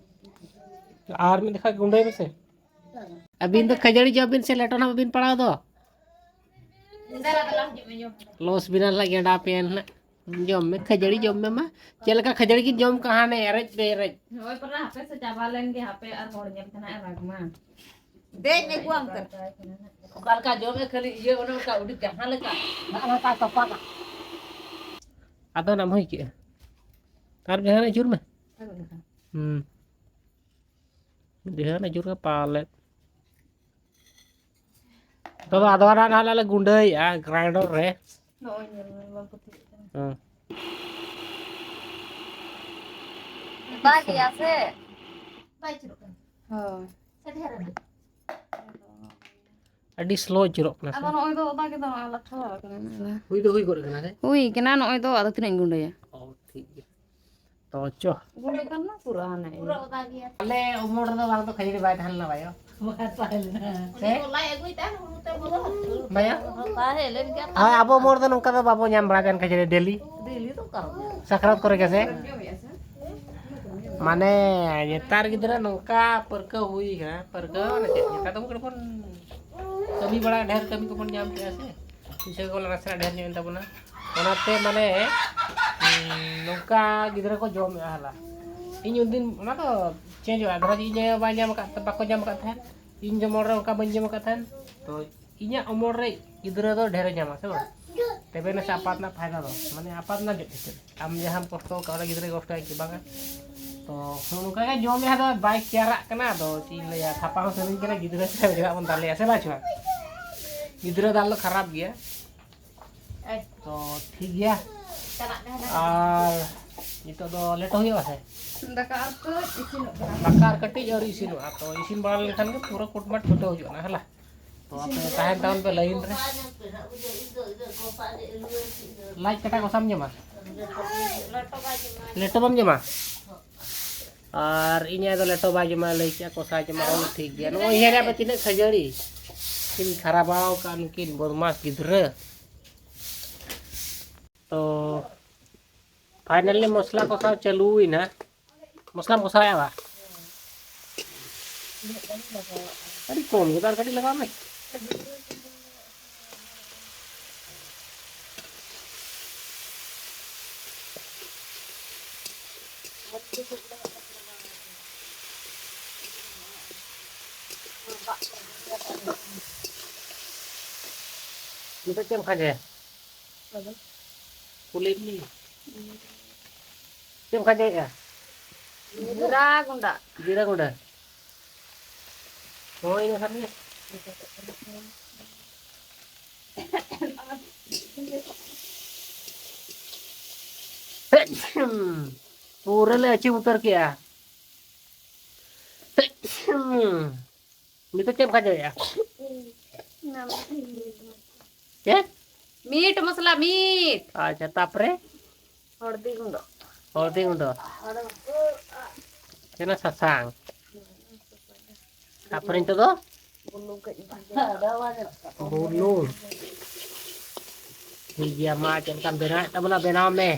ᱟᱨ ᱢᱤᱫ ᱫᱷᱟᱣ ᱜᱩᱸᱰᱟᱹᱭ ᱢᱮᱥᱮ᱾ ᱟᱹᱵᱤᱱ ᱫᱚ ᱠᱷᱟᱹᱡᱟᱹᱲᱤ ᱡᱚᱢ ᱵᱤᱱ ᱥᱮ ᱞᱮᱴᱚ ᱱᱟᱜ ᱵᱤᱱ ᱯᱟᱲᱟᱣ ᱫᱚ? ᱞᱚᱥ ᱵᱤᱱᱟ ᱞᱟᱜ ᱜᱮᱰᱟ ᱯᱮ ᱱᱟᱜ᱾ ᱡᱚᱢ ᱢᱮ, ᱠᱷᱟᱹᱡᱟᱹᱲᱤ ᱡᱚᱢ ᱢᱮ ᱢᱟ᱾ ᱪᱮᱫ ᱞᱮᱠᱟ ᱠᱷᱟᱹᱡᱟᱹᱲᱤ ᱠᱤᱱ ᱡᱚᱢ ᱠᱟᱜ ᱦᱟᱱᱮ ᱮᱨᱮᱡ ᱯᱮ ᱮᱨᱮᱡ᱾ ᱦᱳᱭ, ᱯᱟᱨᱟ ᱦᱟᱯᱮ ᱥᱮ ᱪᱟᱵᱟ ᱞᱮᱱ ᱜᱮ ᱦᱟᱯᱮ, ᱟᱨ ᱦᱚᱲ ᱧᱮᱞ ᱛᱮ ᱱᱟᱜ ᱮ ᱨᱟᱜᱽ ᱢᱟ᱾ ᱫᱮᱡ ᱢᱮ ᱜᱚᱣᱟᱢ ᱠᱟᱱ᱾ ᱚᱠᱟ ᱞᱮᱠᱟ ᱡᱚᱢᱮ ᱠᱷᱟᱹᱞᱤ ᱤᱭᱟᱹ ᱚᱱᱮ ᱚᱱᱠᱟ ᱩᱰᱤ ᱡᱟᱦᱟᱸ ᱞᱮᱠᱟ᱾ ᱱᱚᱜᱼᱚ ᱱᱚᱝᱠᱟ ᱛᱚᱯᱟ ᱠᱟᱜ᱾ ᱟᱫᱚ ᱱᱟᱢ ᱦᱩᱭ ᱠᱮᱜᱼᱟ᱾ ᱟᱨ ᱡᱟᱦᱟᱸ ᱨᱮ ᱡᱩᱨ ᱢᱮ᱾ ᱦᱩᱸ᱾ ᱰᱷᱮᱨ ᱡᱳᱨ ᱜᱮ ᱯᱟᱞᱮᱫ᱾ ᱛᱚᱵᱮ ᱟᱫᱚ ᱦᱟᱸᱜ ᱱᱟᱦᱟᱜ ᱞᱮ ᱜᱩᱸᱰᱟᱹᱭᱮᱜᱼᱟ ᱜᱨᱟᱭᱱᱰᱟᱨ ᱨᱮ᱾ ᱱᱚᱜᱼᱚᱭ ᱧᱮᱞ ᱢᱮ, ᱵᱟᱝ ᱠᱚ ᱴᱷᱤᱠ ᱠᱟᱱᱟ᱾ ᱦᱮᱸ᱾ ᱫᱟᱜ ᱜᱮᱭᱟ ᱥᱮ? ᱵᱟᱭ ᱟᱹᱪᱩᱨᱚᱜ ᱠᱟᱱᱟ᱾ ᱦᱳᱭ᱾ ᱥᱮ ᱰᱷᱮᱨ ᱮᱱᱟ? ᱟᱹᱰᱤ ᱥᱞᱳ ᱟᱹᱪᱩᱨᱚᱜ ᱠᱟᱱᱟ ᱥᱮ? ᱟᱫᱚ ᱱᱚᱜᱼᱚᱭ ᱫᱚ ᱚᱫᱟ ᱜᱮ ᱫᱚ ᱞᱟᱴᱷᱟ ᱟᱠᱟᱱᱟ᱾ ᱦᱩᱭ ᱫᱚ ᱦᱩᱭ ᱜᱚᱫ ᱟᱠᱟᱱᱟ ᱥᱮ? ᱦᱩᱭ ᱠᱟᱱᱟ ᱱᱚᱜᱼᱚᱭ ᱫᱚ, ᱟᱫᱚ ᱛᱤᱱᱟᱹᱜ ᱤᱧ ᱜᱩᱸᱰᱟᱹᱭᱟ? ᱚ, ᱴᱷᱤᱠ ᱜᱮᱭᱟ᱾ ᱛᱚ ᱚᱪᱚ᱾ ᱜᱩᱸᱰᱟᱹ ᱠᱟᱱᱟ ᱯᱩᱨᱟᱹ ᱦᱟᱱᱮ ᱤᱭᱟᱹ᱾ ᱟᱞᱮ ᱩᱢᱚᱲ ᱨᱮᱫᱚ ᱵᱟᱝ ᱫᱚ ᱠᱷᱟᱹᱡᱟᱹᱲᱤ ᱵᱟᱭ ᱛᱟᱦᱮᱸ ᱞᱮᱱᱟ ᱵᱟᱭᱚ᱾ ᱵᱟᱭ ᱛᱟᱦᱮᱸ ᱞᱮᱱᱟ᱾ ᱥᱮ? ᱩᱱᱤ ᱠᱚ ᱞᱟᱡ ᱟᱹᱜᱩᱭ ᱛᱟᱦᱮᱱ, ᱦᱩᱲᱩ ᱛᱮ ᱵᱚᱞᱚ᱾ ᱵᱟᱭᱚ? ᱛᱟᱦᱮᱸ ᱞᱮᱱ ᱜᱮᱭᱟ᱾ ᱦᱳᱭ, ᱟᱵᱚ ᱩᱢᱚᱲ ᱫᱚ ᱱᱚᱝᱠᱟ ᱫᱚ ᱵᱟᱵᱚ ᱧᱟᱢ ᱵᱟᱲᱟ ᱠᱟᱱ ᱠᱷᱟᱹᱡᱟᱹᱲᱤ ᱰᱮᱞᱤ᱾ ᱰᱮᱞᱤ ᱫᱚ ᱚᱠᱟ ᱨᱮ? ᱥᱟᱠᱨᱟᱛ ᱠᱚᱨᱮ ᱜᱮ ᱥᱮ? ᱢᱟᱱᱮ ᱱᱮᱛᱟᱨ ᱜᱤᱫᱽᱨᱟᱹ ᱱᱚᱝᱠᱟ ᱯᱟᱹᱨᱠᱟᱹᱣ ᱦᱩᱭ ᱠᱟᱱᱟ, ᱯᱟᱹᱨᱠᱟᱹᱣ ᱢᱟᱱᱮ ᱪᱮᱫ? ᱱᱮᱛᱟᱨ ᱫᱚ ᱠᱟᱹᱴᱤᱡ ᱵᱚᱱ ᱠᱟᱹᱢᱤ ᱵᱟᱲᱟ, ᱰᱷᱮᱨ ᱠᱟᱹᱢᱤ ᱠᱚᱵᱚᱱ ᱧᱟᱢ ᱠᱮᱜᱼᱟ ᱥᱮ, ᱯᱩᱭᱥᱟᱹ ᱠᱚ ᱱᱟᱥᱮᱱᱟᱜ ᱰᱷᱮᱨ ᱧᱚᱜ ᱮᱱ ᱛᱟᱵᱚᱱᱟ, ᱚᱱᱟᱛᱮ ᱢᱟᱱᱮ, ᱩᱸ, ᱱᱚᱝᱠᱟ ᱜᱤᱫᱽᱨᱟᱹ ᱠᱚ ᱡᱚᱢᱮᱜᱼᱟ ᱦᱟᱞᱟ᱾ ᱤᱧ ᱩᱱᱫᱤᱱ ᱚᱱᱟ ᱫᱚ ᱪᱮᱧᱡᱚᱜᱼᱟ, ᱫᱷᱚᱨᱚ ᱤᱧ ᱟᱭᱳ ᱵᱟᱭ ᱧᱟᱢ ᱟᱠᱟᱫ, ᱵᱟᱠᱚ ᱧᱟᱢ ᱟᱠᱟᱫ ᱛᱟᱦᱮᱸᱫ, ᱤᱧ ᱡᱮᱢᱚᱱ ᱨᱮ ᱚᱱᱠᱟ ᱵᱟᱹᱧ ᱧᱟᱢ ᱟᱠᱟᱫ ᱛᱟᱦᱮᱸᱫ, ᱛᱚ ᱤᱧᱟᱹᱜ ᱩᱢᱚᱨ ᱨᱮ ᱜᱤᱫᱽᱨᱟᱹ ᱫᱚ ᱰᱷᱮᱨᱮ ᱧᱟᱢᱟ, ᱥᱮ ᱵᱟᱝ? ᱛᱚᱵᱮ ᱱᱟᱥᱮ ᱟᱯᱟᱛ ᱨᱮᱱᱟᱜ ᱯᱷᱟᱭᱫᱟ ᱫᱚ, ᱢᱟᱱᱮ ᱟᱯᱟᱛ ᱨᱮᱱᱟᱜ ᱡᱚ-, ᱟᱢ ᱡᱟᱦᱟᱸᱢ ᱠᱚᱥᱴᱚ ᱟᱠᱟᱫ, ᱚᱸᱰᱮ ᱜᱤᱫᱽᱨᱟᱹᱭ ᱠᱚᱥᱴᱚᱭᱟ ᱠᱤ ᱵᱟᱝᱟ? ᱛᱚ ᱱᱚᱝᱠᱟ ᱜᱮ ᱡᱚᱢ ᱡᱟᱦᱟᱸ ᱫᱚ ᱵᱟᱭ ᱠᱮᱭᱟᱨᱟᱜ ᱠᱟᱱᱟ, ᱟᱫᱚ ᱪᱮᱫ ᱤᱧ ᱞᱟᱹᱭᱟ, ᱥᱟᱯᱟ ᱦᱚᱸ ᱥᱟᱹᱨᱤᱧ ᱠᱟᱱᱟ, ᱜᱤᱫᱽᱨᱟᱹ ᱥᱮ ᱪᱮᱫᱟᱜ ᱵᱚᱱ ᱫᱟᱞᱮᱭᱟ, ᱥᱮ ᱵᱟᱝ ᱪᱚ? ᱜᱤᱫᱽᱨᱟᱹ ᱫᱟᱞ ᱫᱚ ᱠᱷᱟᱨᱟᱯ ᱜᱮᱭᱟ᱾ ᱛᱚ ᱴᱷᱤᱠ ᱜᱮᱭᱟ᱾ ᱟᱨ ᱱᱤᱛᱚᱜ ᱫᱚ ᱞᱮᱴᱚ ᱦᱩᱭᱩᱜᱼᱟ ᱥᱮ? ᱫᱟᱠᱟ ᱟᱨ ᱠᱟᱹᱴᱤᱡ ᱤᱥᱤᱱᱚᱜ ᱠᱟᱱᱟ᱾ ᱫᱟᱠᱟ ᱟᱨ ᱠᱟᱹᱴᱤᱡ ᱟᱹᱣᱨᱤ ᱤᱥᱤᱱᱚᱜᱼᱟ, ᱛᱚ ᱤᱥᱤᱱ ᱵᱟᱲᱟ ᱞᱮᱱᱠᱷᱟᱱ ᱜᱮ ᱯᱩᱨᱟᱹ ᱠᱩᱴᱢᱟᱴ ᱪᱷᱩᱴᱟᱹᱣ ᱦᱩᱭᱩᱜᱼᱟ, ᱦᱮᱞᱟ᱾ ᱛᱚ ᱟᱯᱮ ᱛᱟᱦᱮᱱ ᱛᱟᱵᱚᱱ ᱯᱮ ᱞᱟᱭᱤᱱ ᱨᱮ᱾ ᱞᱟᱡ ᱠᱟᱴᱟ ᱠᱚᱥᱟᱢ ᱡᱚᱢᱟ? ᱞᱮᱴᱚ ᱵᱟᱢ ᱡᱚᱢᱟ? ᱟᱨ ᱤᱧ ᱟᱭᱳ ᱫᱚ ᱞᱮᱴᱚ ᱵᱟᱭ ᱡᱚᱢᱟ, ᱞᱟᱹᱭ ᱠᱮᱜᱼᱟ ᱠᱚᱥᱟ ᱡᱚᱢᱟ, ᱚᱱᱟ ᱴᱷᱤᱠ ᱜᱮᱭᱟ᱾ ᱱᱚᱜᱼᱚᱭ ᱧᱮᱞ ᱯᱮ ᱛᱤᱱᱟᱹᱜ ᱠᱷᱟᱹᱡᱟᱹᱲᱤ ᱠᱤᱱ ᱠᱷᱟᱨᱟᱵᱟᱣ ᱠᱟᱜ ᱱᱩᱠᱤᱱ ᱵᱚᱫᱢᱟᱥ ᱜᱤᱫᱽᱨᱟᱹ᱾ ᱛᱚ ᱯᱷᱟᱭᱱᱟᱞᱤ ᱢᱚᱥᱞᱟ ᱠᱚᱥᱟᱣ ᱪᱟᱹᱞᱩᱭᱮᱱᱟ᱾ ᱢᱚᱥᱞᱟᱢ ᱠᱚᱥᱟᱣᱮᱫᱼᱟ ᱵᱟ? ᱟᱹᱰᱤ ᱠᱚᱢ ᱜᱮ, ᱟᱨ ᱠᱟᱹᱴᱤᱡ ᱞᱟᱜᱟᱣ ᱢᱮ᱾ ᱱᱤᱛᱚᱜ ᱪᱮᱫ ᱮᱢ ᱠᱷᱟᱸᱡᱚᱭᱟ? ᱠᱩᱞᱤᱭᱮᱫ ᱢᱮᱭᱟᱹᱧ᱾ ᱪᱮᱫ ᱮᱢ ᱠᱷᱟᱸᱡᱚᱭᱮᱫᱼᱟ? ᱡᱤᱨᱟ ᱜᱩᱸᱰᱟ᱾ ᱡᱤᱨᱟ ᱜᱩᱸᱰᱟ᱾ ᱦᱳᱭ, ᱤᱱᱟᱹ ᱠᱷᱟᱱ ᱜᱮ᱾ ᱯᱩᱨᱟᱹ ᱞᱮ ᱟᱹᱪᱩ ᱩᱛᱟᱹᱨ ᱠᱮᱜᱼᱟ᱾ ᱱᱤᱛᱚᱜ ᱪᱮᱫ ᱮᱢ ᱠᱷᱟᱸᱡᱚᱭᱮᱫᱼᱟ? ᱪᱮᱫ? ᱢᱤᱴ ᱢᱚᱥᱞᱟ, ᱢᱤᱴ᱾ ᱟᱪᱪᱷᱟ, ᱛᱟᱯᱚᱨᱮ? ᱦᱚᱲᱫᱤ ᱜᱩᱸᱰᱟᱹ᱾ ᱦᱚᱞᱫᱤ ᱜᱩᱸᱰᱟᱹ᱾ ᱪᱮᱫ ᱚᱱᱟ ᱥᱟᱥᱟᱝ᱾ ᱛᱟᱨᱯᱚᱨᱮ ᱱᱤᱛᱚᱜ ᱫᱚ ᱵᱩᱞᱩᱝ᱾ ᱴᱷᱤᱠ ᱜᱮᱭᱟ, ᱢᱟ ᱪᱮᱫ ᱞᱮᱠᱟᱢ ᱵᱮᱱᱟᱣᱮᱫ ᱛᱟᱵᱚᱱᱟ, ᱵᱮᱱᱟᱣ ᱢᱮ᱾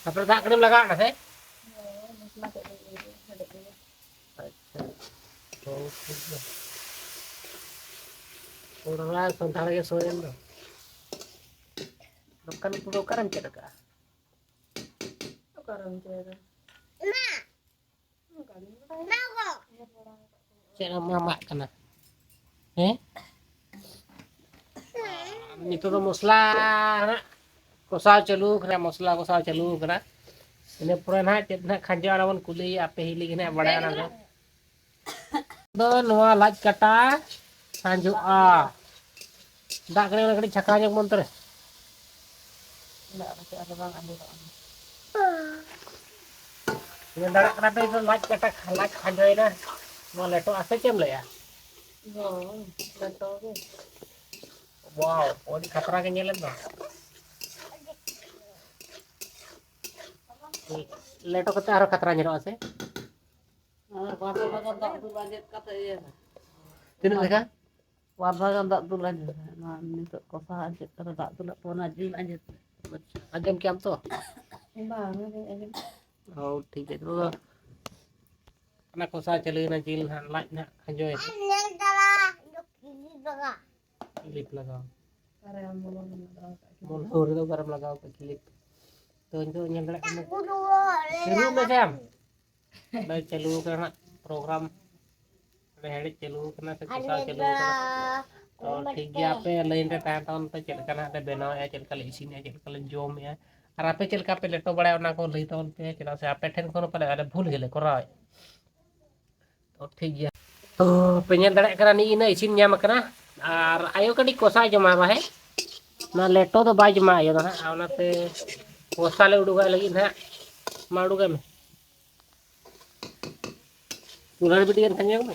ᱛᱟᱨᱯᱚᱨᱮ ᱫᱟᱜ ᱠᱟᱹᱴᱤᱡ ᱮᱢ ᱞᱟᱜᱟᱣ ᱮᱱᱟ ᱥᱮ? ᱟᱪᱪᱷᱟ᱾ ᱦᱳᱭ, ᱴᱷᱤᱠ ᱜᱮᱭᱟ᱾ ᱯᱩᱨᱟᱹ ᱥᱟᱱᱛᱟᱲ ᱜᱮ ᱥᱳᱭᱮᱱ ᱫᱚ᱾ ᱫᱚᱠᱟᱱ ᱠᱚᱫᱚ ᱚᱠᱟᱨᱮᱢ ᱪᱮᱫ ᱟᱠᱟᱫᱼᱟ? ᱚᱠᱟᱨᱮᱢ ᱪᱮᱫᱟ? ᱪᱮᱫ ᱮᱢ ᱟᱢᱟᱜ ᱠᱟᱱᱟ? ᱦᱮᱸ? ᱱᱤᱛᱚᱜ ᱫᱚ ᱢᱚᱥᱞᱟ ᱦᱟᱸᱜ ᱠᱚᱥᱟᱣ ᱪᱟᱹᱞᱩ ᱠᱟᱱᱟ, ᱢᱚᱥᱞᱟ ᱠᱚᱥᱟᱣ ᱪᱟᱹᱞᱩ ᱠᱟᱱᱟ᱾ ᱤᱱᱟᱹ ᱯᱚᱨᱮ ᱱᱟᱦᱟᱜ ᱪᱮᱫ ᱱᱟᱦᱟᱜ ᱠᱷᱟᱸᱡᱚᱜᱼᱟ, ᱚᱱᱟ ᱵᱚᱱ ᱠᱩᱞᱤᱭᱮᱭᱟ, ᱟᱯᱮ ᱦᱤᱞᱤ ᱜᱮ ᱱᱟᱦᱟᱜ ᱵᱟᱲᱟᱭᱟ ᱚᱱᱟ ᱫᱚ᱾ ᱫᱚ ᱱᱚᱣᱟ ᱞᱟᱡ ᱠᱟᱴᱟ ᱠᱷᱟᱸᱡᱚᱜᱼᱟ᱾ ᱫᱟᱜ ᱠᱟᱹᱴᱤᱡ, ᱚᱱᱟ ᱠᱟᱹᱴᱤᱡ ᱪᱷᱟᱠᱟᱣ ᱧᱚᱜ ᱢᱚᱱᱛᱮ ᱨᱮ᱾ ᱫᱟᱜ ᱠᱟᱛᱮ ᱟᱫᱚ ᱵᱟᱝ ᱟᱸᱡᱮᱫᱚᱜᱼᱟ᱾ ᱧᱮᱞ ᱫᱟᱲᱮᱭᱟᱜ ᱠᱟᱱᱟ ᱯᱮ, ᱞᱟᱡ ᱠᱟᱴᱟ, ᱞᱟᱡ ᱠᱷᱟᱸᱡᱚᱭᱮᱱᱟ᱾ ᱱᱚᱣᱟ ᱞᱮᱴᱚᱜᱼᱟ ᱥᱮ ᱪᱮᱫ ᱮᱢ ᱞᱟᱹᱭᱟ? ᱦᱳᱭ, ᱞᱮᱴᱚ ᱜᱮ᱾ ᱣᱟᱣ, ᱟᱹᱰᱤ ᱠᱷᱟᱛᱨᱟ ᱜᱮ ᱧᱮᱞᱮᱱ ᱫᱚ᱾ ᱞᱮᱴᱚ ᱠᱟᱛᱮ ᱟᱨᱦᱚᱸ ᱠᱷᱟᱛᱨᱟ ᱧᱮᱞᱚᱜᱼᱟ ᱥᱮ? ᱟᱨ ᱵᱟᱨ ᱯᱮ ᱫᱷᱟᱣ ᱜᱟᱱ ᱫᱟᱜ ᱫᱩᱞ ᱟᱸᱡᱮᱫ ᱠᱟᱛᱮ ᱤᱭᱟᱹ ᱢᱮ᱾ ᱛᱤᱱᱟᱹᱜ ᱞᱮᱠᱟ? ᱵᱟᱨ ᱫᱷᱟᱣ ᱜᱟᱱ ᱫᱟᱜ ᱫᱩᱞ ᱟᱸᱡᱮᱫ ᱢᱮ᱾ ᱱᱚᱣᱟ ᱱᱤᱛᱚᱜ ᱠᱚᱥᱟ ᱟᱸᱡᱮᱫ ᱠᱟᱛᱮ ᱫᱟᱜ ᱫᱩᱞᱟᱜ ᱯᱚᱨ ᱚᱱᱟ ᱡᱤᱞ ᱟᱸᱡᱮᱫ᱾ ᱟᱸᱡᱚᱢ ᱠᱮᱜ ᱟᱢ ᱛᱚ? ᱵᱟᱝ, ᱵᱟᱹᱧ ᱟᱸᱡᱚᱢ᱾ ᱚ, ᱴᱷᱤᱠ ᱜᱮᱭᱟ᱾ ᱱᱤᱛᱚᱜ ᱫᱚ ᱚᱱᱟ ᱠᱚᱥᱟ ᱪᱟᱹᱞᱩᱭᱮᱱᱟ, ᱡᱤᱞ ᱱᱟᱦᱟᱜ, ᱞᱟᱡ ᱱᱟᱦᱟᱜ ᱠᱷᱟᱸᱡᱚᱭᱮᱱᱟ᱾ ᱞᱤᱯ ᱞᱟᱜᱟᱣ᱾ ᱚᱠᱟᱨᱮ ᱟᱢ ᱵᱟᱵᱟᱢ ᱞᱟᱜᱟᱣ ᱟᱠᱟᱫ ᱠᱤᱱᱟ? ᱢᱚᱱ ᱦᱚᱨ ᱨᱮᱫᱚ ᱚᱠᱟᱨᱮᱢ ᱞᱟᱜᱟᱣ ᱟᱠᱟᱫ ᱠᱤᱞᱤᱯ? ᱛᱚ, ᱱᱤᱛᱚᱜ ᱧᱮᱞ ᱫᱟᱲᱮᱭᱟᱜ ᱠᱟᱱᱟ᱾ ᱥᱩᱨᱩᱜ ᱢᱮᱥᱮ ᱟᱢ᱾ ᱱᱚᱜᱼᱚᱭ ᱪᱟᱹᱞᱩ ᱟᱠᱟᱱᱟ ᱱᱟᱜ program᱾ ᱚᱸᱰᱮ ᱦᱮᱰᱮᱡ ᱪᱟᱹᱞᱩ ᱟᱠᱟᱱᱟ ᱥᱮ ᱠᱚᱥᱟᱣ ᱪᱟᱹᱞᱩ ᱟᱠᱟᱱᱟ? ᱛᱚ, ᱴᱷᱤᱠ ᱜᱮᱭᱟ, ᱟᱯᱮ line ᱨᱮ ᱛᱟᱦᱮᱸ ᱛᱟᱵᱚᱱ ᱯᱮ, ᱪᱮᱫ ᱞᱮᱠᱟ ᱱᱟᱜ ᱞᱮ ᱵᱮᱱᱟᱣᱮᱫᱼᱟ, ᱪᱮᱫ ᱞᱮᱠᱟ ᱞᱮ ᱤᱥᱤᱱᱮᱫᱼᱟ, ᱪᱮᱫ ᱞᱮᱠᱟ ᱞᱮ ᱡᱚᱢᱮᱫᱼᱟ, ᱟᱨ ᱟᱯᱮ ᱪᱮᱫ ᱞᱮᱠᱟ ᱯᱮ ᱞᱮᱴᱚ ᱵᱟᱲᱟᱭᱟ, ᱚᱱᱟ ᱠᱚ ᱞᱟᱹᱭ ᱛᱟᱵᱚᱱ ᱯᱮ, ᱪᱮᱫᱟᱜ ᱥᱮ ᱟᱯᱮ ᱴᱷᱮᱱ ᱠᱷᱚᱱ ᱯᱟᱞᱮ ᱟᱞᱮ ᱵᱷᱩᱞ ᱜᱮᱞᱮ ᱠᱚᱨᱟᱣᱮᱫ᱾ ᱛᱚ, ᱴᱷᱤᱠ ᱜᱮᱭᱟ᱾ ᱛᱚ, ᱯᱮ ᱧᱮᱞ ᱫᱟᱲᱮᱭᱟᱜ ᱠᱟᱱᱟ, ᱱᱤᱜ ᱤᱱᱟᱹ ᱤᱥᱤᱱ ᱧᱟᱢ ᱟᱠᱟᱱᱟ᱾ ᱟᱨ ᱟᱭᱳ ᱠᱟᱹᱴᱤᱡ ᱠᱚᱥᱟᱭ ᱡᱚᱢᱟ ᱵᱟᱦᱮ᱾ ᱚᱱᱟ ᱞᱮᱴᱚ ᱫᱚ ᱵᱟᱭ ᱡᱚᱢᱟ ᱟᱭᱳ ᱫᱚ ᱦᱟᱸᱜ, ᱟᱨ ᱚᱱᱟᱛᱮ ᱠᱚᱥᱟ ᱞᱮ ᱩᱰᱩᱠᱟᱭ ᱞᱟᱹᱜᱤᱫ ᱦᱟᱸᱜ᱾ ᱢᱟ, ᱩᱰᱩᱠᱟᱭ ᱢᱮ᱾ ᱪᱩᱞᱦᱟᱹ ᱨᱮ ᱵᱤᱴᱤ ᱜᱟᱱ ᱠᱷᱟᱸᱡᱚ ᱢᱮ᱾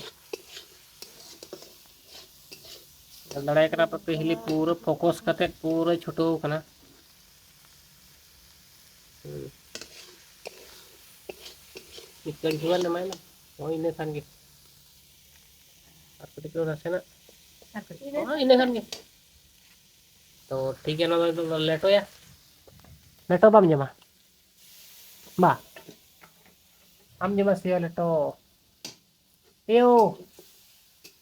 ᱧᱮᱞ ᱫᱟᱲᱮᱭᱟᱜ ᱠᱟᱱᱟ ᱯᱮ, ᱯᱤᱦᱞᱤ ᱯᱩᱨᱟᱹ focus ᱠᱟᱛᱮ ᱯᱩᱨᱟᱹ ᱪᱷᱩᱴᱟᱹᱣ ᱠᱟᱱᱟ᱾ ᱦᱩᱸ᱾ ᱢᱤᱫᱴᱟᱝ ᱡᱷᱩᱣᱟᱹ ᱮᱢᱟᱭ ᱢᱮ᱾ ᱦᱳᱭ, ᱤᱱᱟᱹ ᱠᱷᱟᱱ ᱜᱮ᱾ ᱟᱨ ᱠᱟᱹᱴᱤᱡ ᱪᱩᱞᱩᱝ ᱱᱟᱥᱮᱱᱟᱜ᱾ ᱟᱨ ᱠᱟᱹᱴᱤᱡ᱾ ᱦᱳᱭ, ᱤᱱᱟᱹ ᱠᱷᱟᱱ ᱜᱮ᱾ ᱛᱚ, ᱴᱷᱤᱠ ᱜᱮᱭᱟ, ᱱᱚᱣᱟ ᱫᱚ ᱞᱮᱴᱚᱭᱟ᱾ ᱞᱮᱴᱚ ᱵᱟᱢ ᱡᱚᱢᱟ? ᱵᱟ᱾ ᱟᱢ ᱡᱚᱢᱟ ᱥᱮ ᱞᱮᱴᱚ? ᱮᱭᱳ,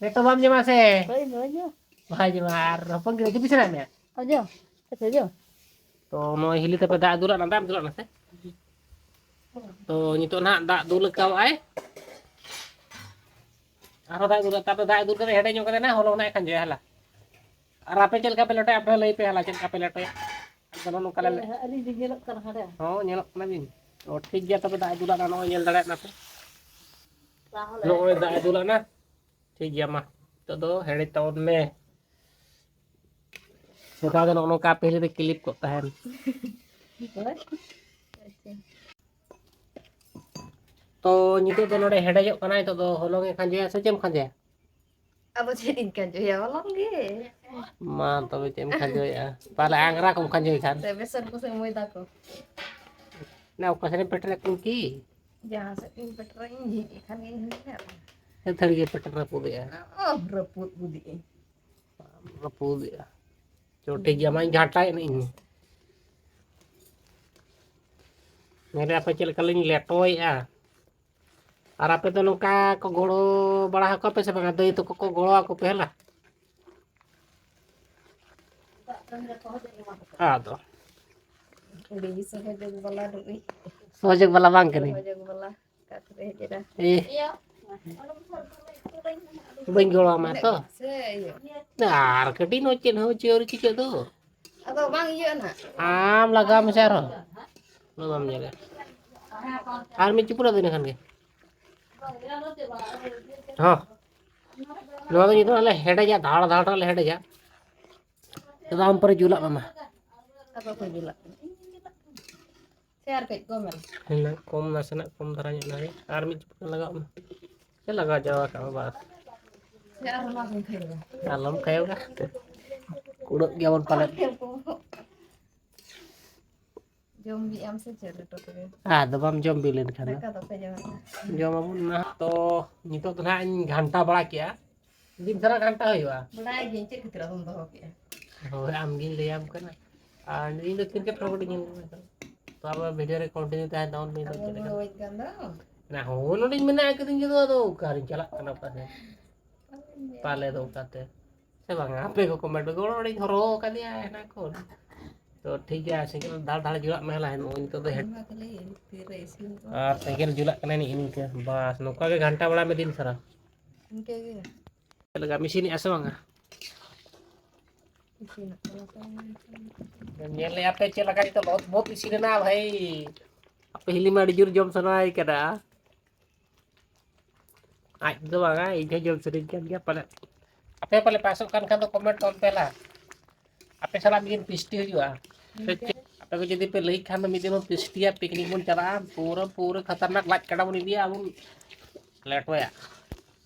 ᱞᱮᱴᱚ ᱵᱟᱢ ᱡᱚᱢᱟ ᱥᱮ? ᱦᱳᱭ, ᱦᱳᱭ, ᱡᱚᱢ᱾ ᱵᱟᱭ ᱡᱚᱢᱟ, ᱟᱨ ᱦᱚᱯᱚᱱ ᱜᱤᱫᱽᱨᱟᱹ ᱪᱩᱯᱤ ᱥᱟᱱᱟᱭᱮᱫ ᱢᱮᱭᱟ? ᱦᱳᱭ, ᱡᱚᱢ᱾ ᱟᱪᱪᱷᱟ, ᱡᱚᱢ᱾ ᱛᱚ, ᱱᱚᱜᱼᱚᱭ ᱦᱤᱞᱤ ᱛᱟᱯᱮ ᱫᱟᱜ ᱮ ᱫᱩᱞᱟᱜ ᱱᱟ, ᱫᱟᱜ ᱮᱢ ᱫᱩᱞᱟᱜ ᱱᱟ ᱥᱮ? ᱛᱚ, ᱱᱤᱛᱚᱜ ᱱᱟᱦᱟᱜ ᱫᱟᱜ ᱫᱩᱞ ᱟᱠᱟᱣᱟᱜᱼᱟᱭ᱾ ᱟᱨᱦᱚᱸ ᱫᱟᱜ ᱫᱩᱞ, ᱛᱟᱯᱚᱨᱮ ᱫᱟᱜ ᱫᱩᱞ ᱠᱟᱛᱮ ᱦᱮᱰᱮᱡ ᱧᱚᱜ ᱠᱟᱛᱮ ᱱᱟᱦᱟᱜ ᱦᱚᱞᱚᱝ ᱱᱟᱦᱟᱜ ᱠᱷᱟᱸᱡᱚᱭᱟ, ᱦᱟᱞᱟ᱾ ᱟᱨ ᱟᱯᱮ ᱪᱮᱫ ᱞᱮᱠᱟ ᱯᱮ ᱞᱮᱴᱚᱭᱟ? ᱟᱯᱮ ᱦᱚᱸ ᱞᱟᱹᱭ ᱯᱮ, ᱦᱟᱞᱟ, ᱪᱮᱫ ᱞᱮᱠᱟ ᱯᱮ ᱞᱮᱴᱚᱭᱟ? ᱟᱫᱚ ᱱᱚᱜᱼᱚ ᱱᱚᱝᱠᱟ ᱞᱮ ᱦᱮᱸ, ᱟᱹᱞᱤᱧ ᱞᱤᱧ ᱧᱮᱞᱚᱜ ᱠᱟᱱᱟ ᱦᱟᱸᱰᱮ᱾ ᱦᱚᱸ, ᱧᱮᱞᱚᱜ ᱠᱟᱱᱟ ᱵᱤᱱ᱾ ᱚ, ᱴᱷᱤᱠ ᱜᱮᱭᱟ, ᱛᱚᱵᱮ ᱫᱟᱜ ᱮ ᱫᱩᱞᱟᱜ ᱱᱟ, ᱱᱚᱜᱼᱚᱭ ᱧᱮᱞ ᱫᱟᱲᱮᱭᱟᱜ ᱠᱟᱱᱟ ᱯᱮ᱾ ᱛᱟᱦᱚᱞᱮ ᱱᱚᱜᱼᱚᱭ ᱫᱟᱜ ᱮ ᱫᱩᱞᱟᱜ ᱱᱟ᱾ ᱴᱷᱤᱠ ᱜᱮᱭᱟ, ᱢᱟ᱾ ᱱᱤᱛᱚᱜ ᱫᱚ ᱦᱮᱰᱮᱡ ᱛᱟᱵᱚᱱ ᱢᱮ᱾ ᱥᱮᱫᱟᱭ ᱫᱚ ᱱᱚᱜᱼᱚ ᱱᱚᱝᱠᱟ ᱯᱟᱹᱦᱤᱞ ᱫᱚ ᱠᱞᱤᱯ ᱠᱚᱜ ᱛᱟᱦᱮᱱ᱾ ᱦᱳᱭ᱾ ᱟᱪᱪᱷᱟ᱾ ᱛᱚ, ᱱᱤᱛᱚᱜ ᱫᱚ ᱱᱚᱰᱮ ᱦᱮᱰᱮᱡᱚᱜ ᱠᱟᱱᱟ, ᱱᱤᱛᱚᱜ ᱫᱚ ᱦᱚᱞᱚᱝ ᱮ ᱠᱷᱟᱸᱡᱚᱭᱟ ᱥᱮ ᱪᱮᱫ ᱮᱢ ᱠᱷᱟᱸᱡᱚᱭᱟ? ᱟᱫᱚ ᱪᱮᱫ ᱤᱧ ᱠᱷᱟᱸᱡᱚᱭᱟ, ᱦᱚᱞᱚᱝ ᱜᱮ᱾ ᱢᱟ ᱛᱚᱵᱮ ᱪᱮᱫ ᱮᱢ ᱠᱷᱟᱸᱡᱚᱭᱮᱫᱼᱟ? ᱛᱟᱦᱞᱮ ᱟᱝᱜᱽᱨᱟ ᱠᱚᱢ ᱠᱷᱟᱸᱡᱚᱭ ᱠᱷᱟᱱ᱾ ᱥᱮ ᱵᱮᱥᱚᱱ ᱠᱚ ᱥᱮ ᱢᱚᱭᱫᱟ ᱠᱚ᱾ ᱚᱠᱟ ᱥᱮᱫ ᱮᱢ ᱯᱮᱴᱮᱨ ᱠᱟᱱ ᱠᱤ? ᱡᱟᱦᱟᱸ ᱥᱮᱫ ᱤᱧ ᱯᱮᱴᱮᱨᱟ, ᱤᱧ ᱡᱷᱤᱡ ᱠᱷᱟᱱ ᱜᱤᱧ ᱦᱩᱭᱱᱟ᱾ ᱟᱹᱛᱷᱟᱹᱲᱤ ᱜᱮ ᱯᱮᱴᱮᱨ ᱨᱟᱹᱯᱩᱫᱮᱜᱼᱟ᱾ ᱚ, ᱨᱟᱹᱯᱩᱫ ᱜᱩᱫᱤᱜ ᱟᱹᱧ᱾ ᱨᱟᱹᱯᱩᱫᱮᱜᱼᱟ᱾ ᱪᱚ, ᱴᱷᱤᱠ ᱜᱮᱭᱟ, ᱢᱟᱧ ᱜᱷᱟᱴᱟᱭᱮᱫ ᱤᱧ᱾ ᱧᱮᱞᱮ ᱟᱯᱮ ᱪᱮᱫ ᱞᱮᱠᱟ ᱞᱤᱧ ᱞᱮᱴᱚᱭᱮᱫᱼᱟ᱾ ᱟᱨ ᱟᱯᱮ ᱫᱚ ᱱᱚᱝᱠᱟ ᱠᱚ ᱜᱚᱲᱚ ᱵᱟᱲᱟ ᱟᱠᱚ ᱯᱮ ᱥᱮ ᱵᱟᱝᱟ? ᱫᱟᱹᱭ ᱛᱟᱠᱚ ᱠᱚ ᱜᱚᱲᱚ ᱟᱠᱚ ᱯᱮ ᱦᱮᱞᱟ᱾ ᱟᱫᱚ ᱟᱹᱰᱤ ᱥᱚᱦᱚᱡᱳᱜᱽ ᱵᱟᱞᱟ ᱱᱩᱭ᱾ ᱥᱚᱦᱚᱡᱳᱜᱽ ᱵᱟᱞᱟ ᱵᱟᱝ ᱠᱟᱹᱱᱟᱹᱧ᱾ ᱥᱚᱦᱚᱡᱳᱜᱽ ᱵᱟᱞᱟ᱾ ᱚᱠᱟ ᱠᱚᱨᱮ ᱦᱮᱡ ᱮᱱᱟ? ᱮ, ᱵᱟᱹᱧ ᱜᱚᱲᱚ ᱟᱢᱟ ᱛᱚ᱾ ᱥᱮ ᱤᱭᱟᱹ᱾ ᱟᱨ ᱠᱟᱹᱴᱤᱡ ᱱᱚ ᱪᱮᱫ ᱦᱚᱸ ᱪᱮᱫ ᱟᱹᱣᱨᱤ ᱪᱤᱠᱟᱹᱜ ᱫᱚ᱾ ᱟᱫᱚ ᱵᱟᱝ ᱤᱭᱟᱹᱜᱼᱟ ᱱᱟᱜ᱾ ᱟᱢ ᱞᱟᱜᱟᱣ ᱢᱮᱥᱮ ᱟᱨᱦᱚᱸ᱾ ᱩᱱᱟᱹᱜ ᱵᱟᱢ ᱧᱮᱞᱟ᱾ ᱟᱨ ᱢᱤᱫ ᱪᱩᱯᱩᱫ ᱟᱫᱚ ᱤᱱᱟᱹ ᱠᱷᱟᱱ ᱜᱮ᱾ ᱦᱚᱸ᱾ ᱱᱚᱣᱟ ᱫᱚ ᱱᱤᱛᱚᱜ ᱞᱮ ᱦᱮᱰᱮᱡᱟ, ᱫᱷᱟᱲ ᱫᱷᱟᱲ ᱞᱮ ᱦᱮᱰᱮᱡᱟ᱾ ᱛᱚᱵᱮ ᱟᱢ ᱯᱚᱨᱮ ᱡᱩᱞᱟᱜ ᱢᱮ ᱢᱟ᱾ ᱟᱫᱚ ᱚᱠᱚᱭ ᱡᱩᱞᱟᱜ ᱠᱟᱱᱟ? ᱤᱧ ᱜᱤᱧ ᱡᱩᱞᱟᱜ ᱠᱟᱱᱟ᱾ ᱥᱮ ᱟᱨ ᱠᱟᱹᱡ ᱠᱚᱢ ᱮᱱᱟ? ᱦᱮᱸ, ᱠᱚᱢ, ᱱᱟᱥᱮᱱᱟᱜ ᱠᱚᱢ ᱫᱷᱟᱨᱟ ᱧᱚᱜ ᱮᱱᱟ᱾ ᱟᱨ ᱢᱤᱫ ᱪᱩᱯᱩᱫ ᱞᱟᱜᱟᱣ ᱢᱮ᱾ ᱥᱮ ᱞᱟᱜᱟᱣ ᱪᱟᱵᱟ ᱠᱟᱜ ᱢᱮ, ᱵᱟᱥ᱾ ᱥᱮ ᱟᱨ ᱚᱱᱟ ᱠᱚᱧ ᱠᱷᱟᱹᱭᱟ? ᱟᱞᱚᱢ ᱠᱷᱟᱭᱚᱜᱟ᱾ ᱠᱩᱲᱟᱹᱜ ᱜᱮᱭᱟᱵᱚᱱ ᱯᱟᱞᱮᱫ᱾ ᱡᱚᱢ ᱵᱤᱜ ᱟᱢ ᱥᱮ ᱪᱮᱫ ᱞᱮᱴᱚ ᱛᱮᱜᱮ? ᱟᱫᱚ ᱵᱟᱢ ᱡᱚᱢ ᱵᱤ ᱞᱮᱱᱠᱷᱟᱱ ᱫᱚ᱾ ᱫᱟᱠᱟ ᱫᱚ ᱯᱮ ᱡᱚᱢᱟ? ᱡᱚᱢ ᱟᱵᱚᱱ ᱱᱟᱦᱟᱜ᱾ ᱛᱚ ᱱᱤᱛᱚᱜ ᱫᱚ ᱱᱟᱦᱟᱜ ᱤᱧ ᱜᱷᱟᱱᱴᱟ ᱵᱟᱲᱟ ᱠᱮᱜᱼᱟ᱾ ᱫᱤᱱ ᱥᱟᱨᱟ ᱜᱷᱟᱱᱴᱟ ᱦᱩᱭᱩᱜᱼᱟ᱾ ᱵᱟᱲᱟᱭ ᱜᱤᱭᱟᱹᱧ ᱪᱮᱫ ᱠᱷᱟᱹᱛᱤᱨ ᱟᱫᱚᱢ ᱫᱚᱦᱚ ᱠᱮᱜᱼᱟ᱾ ᱦᱳᱭ, ᱟᱢ ᱜᱤᱧ ᱞᱟᱹᱭᱟᱢ ᱠᱟᱱᱟ᱾ ᱟᱨ ᱤᱧ ᱫᱚ ᱛᱤᱱ ᱠᱟᱛᱮ ᱨᱚᱲ ᱤᱧ ᱧᱮᱞ ᱢᱮ ᱛᱚ᱾ ᱛᱚ ᱟᱵᱚ ᱵᱷᱤᱰᱤᱭᱳ ᱨᱮ ᱠᱚᱱᱴᱤᱱᱤᱭᱩ ᱛᱟᱦᱮᱱ ᱛᱟᱵᱚᱱ ᱢᱮ᱾ ᱟᱵᱚ ᱪᱮᱫ ᱞᱮᱠᱟ? ᱵᱩᱲᱟᱹᱣᱟᱹᱧ ᱠᱟᱱ ᱫᱚ᱾ ᱱᱟ ᱦᱳᱭ, ᱱᱚᱰᱮᱧ ᱢᱮᱱᱟ ᱟᱹᱠᱷᱨᱤᱧ ᱠᱮᱫᱟ, ᱟᱫᱚ ᱚᱠᱟᱨᱤᱧ ᱪᱟᱞᱟᱜ ᱠᱟᱱᱟ ᱯᱟᱞᱮ᱾ ᱯᱟᱞᱮ ᱫᱚ ᱚᱠᱟᱛᱮ᱾ ᱥᱮ ᱵᱟᱝᱟ? ᱟᱯᱮ ᱠᱚ ᱠᱚᱢᱮᱱᱴ ᱨᱮ ᱜᱚᱲᱚ ᱚᱸᱰᱮᱧ ᱦᱚᱨᱦᱚ ᱟᱠᱟᱫᱮᱭᱟ ᱦᱮᱱᱟ ᱠᱷᱚᱱ᱾ ᱛᱚ ᱴᱷᱤᱠ ᱜᱮᱭᱟ, ᱥᱟᱭᱠᱮᱞ ᱫᱷᱟᱲ ᱫᱷᱟᱲ ᱡᱩᱞᱟᱜ ᱢᱮ ᱦᱮᱞᱟ, ᱱᱚᱜᱼᱚᱭ ᱱᱤᱛᱚᱜ ᱫᱚ ᱦᱮᱰ-, ᱤᱧ ᱢᱟ ᱠᱷᱟᱹᱞᱤ ᱛᱤᱨᱮ ᱤᱥᱤᱱ ᱠᱚ᱾ ᱟᱨ ᱥᱟᱭᱠᱮᱞ ᱡᱩᱞᱟᱜ ᱠᱟᱱᱟ ᱱᱤᱜᱼᱤ ᱱᱤᱝᱠᱟᱹ᱾ ᱵᱟᱥ, ᱱᱚᱝᱠᱟ ᱜᱮ ᱜᱷᱟᱱᱴᱟ ᱵᱟᱲᱟᱭ ᱢᱮ ᱫᱤᱱ ᱥᱟᱨᱟ᱾ ᱤᱱᱠᱟᱹ ᱜᱮ᱾ ᱪᱮᱫ ᱞᱮᱠᱟ ᱢᱮᱥᱤᱱᱮᱜᱼᱟ ᱥᱮ ᱵᱟᱝᱟ? ᱤᱥᱤᱱᱚᱜ ᱠᱟᱱᱟ ᱥᱮ ᱵᱟᱝ? ᱧᱮᱞᱮᱜᱼᱟ ᱯᱮ ᱪᱮᱫ ᱞᱮᱠᱟ ᱱᱤᱛᱚᱜ ᱞᱚᱛ ᱵᱚᱛ ᱤᱥᱤᱱ ᱮᱱᱟ ᱵᱷᱟᱹᱭ᱾ ᱟᱯᱮ ᱦᱤᱞᱤ ᱢᱟ ᱟᱹᱰᱤ ᱡᱳᱨ ᱡᱚᱢ ᱥᱟᱱᱟᱭᱮ ᱠᱟᱱᱟ᱾ ᱟᱡ ᱫᱚ ᱵᱟᱝᱟ, ᱤᱧ ᱦᱚᱸ ᱡᱚᱢ ᱥᱟᱱᱟᱧ ᱠᱟᱱ ᱜᱮᱭᱟ ᱯᱟᱞᱮ᱾ ᱟᱯᱮ ᱯᱟᱞᱮ ᱯᱟᱥᱚᱜ ᱠᱟᱱ ᱠᱷᱟᱱ ᱫᱚ ᱠᱚᱢᱮᱱᱴ ᱚᱞ ᱯᱮ ᱞᱟ᱾ ᱟᱯᱮ ᱥᱟᱞᱟᱜ ᱢᱤᱫ ᱫᱤᱱ ᱯᱷᱤᱥᱴᱤ ᱦᱩᱭᱩᱜᱼᱟ᱾ ᱥᱮ ᱪᱮᱫ? ᱟᱯᱮ ᱠᱚ ᱡᱩᱫᱤ ᱯᱮ ᱞᱟᱹᱭ ᱠᱷᱟᱱ ᱫᱚ ᱢᱤᱫ ᱫᱤᱱ ᱵᱚᱱ ᱯᱷᱤᱥᱴᱤᱭᱟ, ᱯᱤᱠᱱᱤᱠ ᱵᱚᱱ ᱪᱟᱞᱟᱜᱼᱟ, ᱯᱩᱨᱟᱹ, ᱯᱩᱨᱟᱹ ᱠᱷᱟᱛᱟᱨᱱᱟᱠ ᱞᱟᱡ ᱠᱟᱰᱟ ᱵᱚᱱ ᱤᱫᱤᱭᱟ, ᱟᱨ ᱵᱚᱱ ᱞᱮᱴᱚᱭᱟ᱾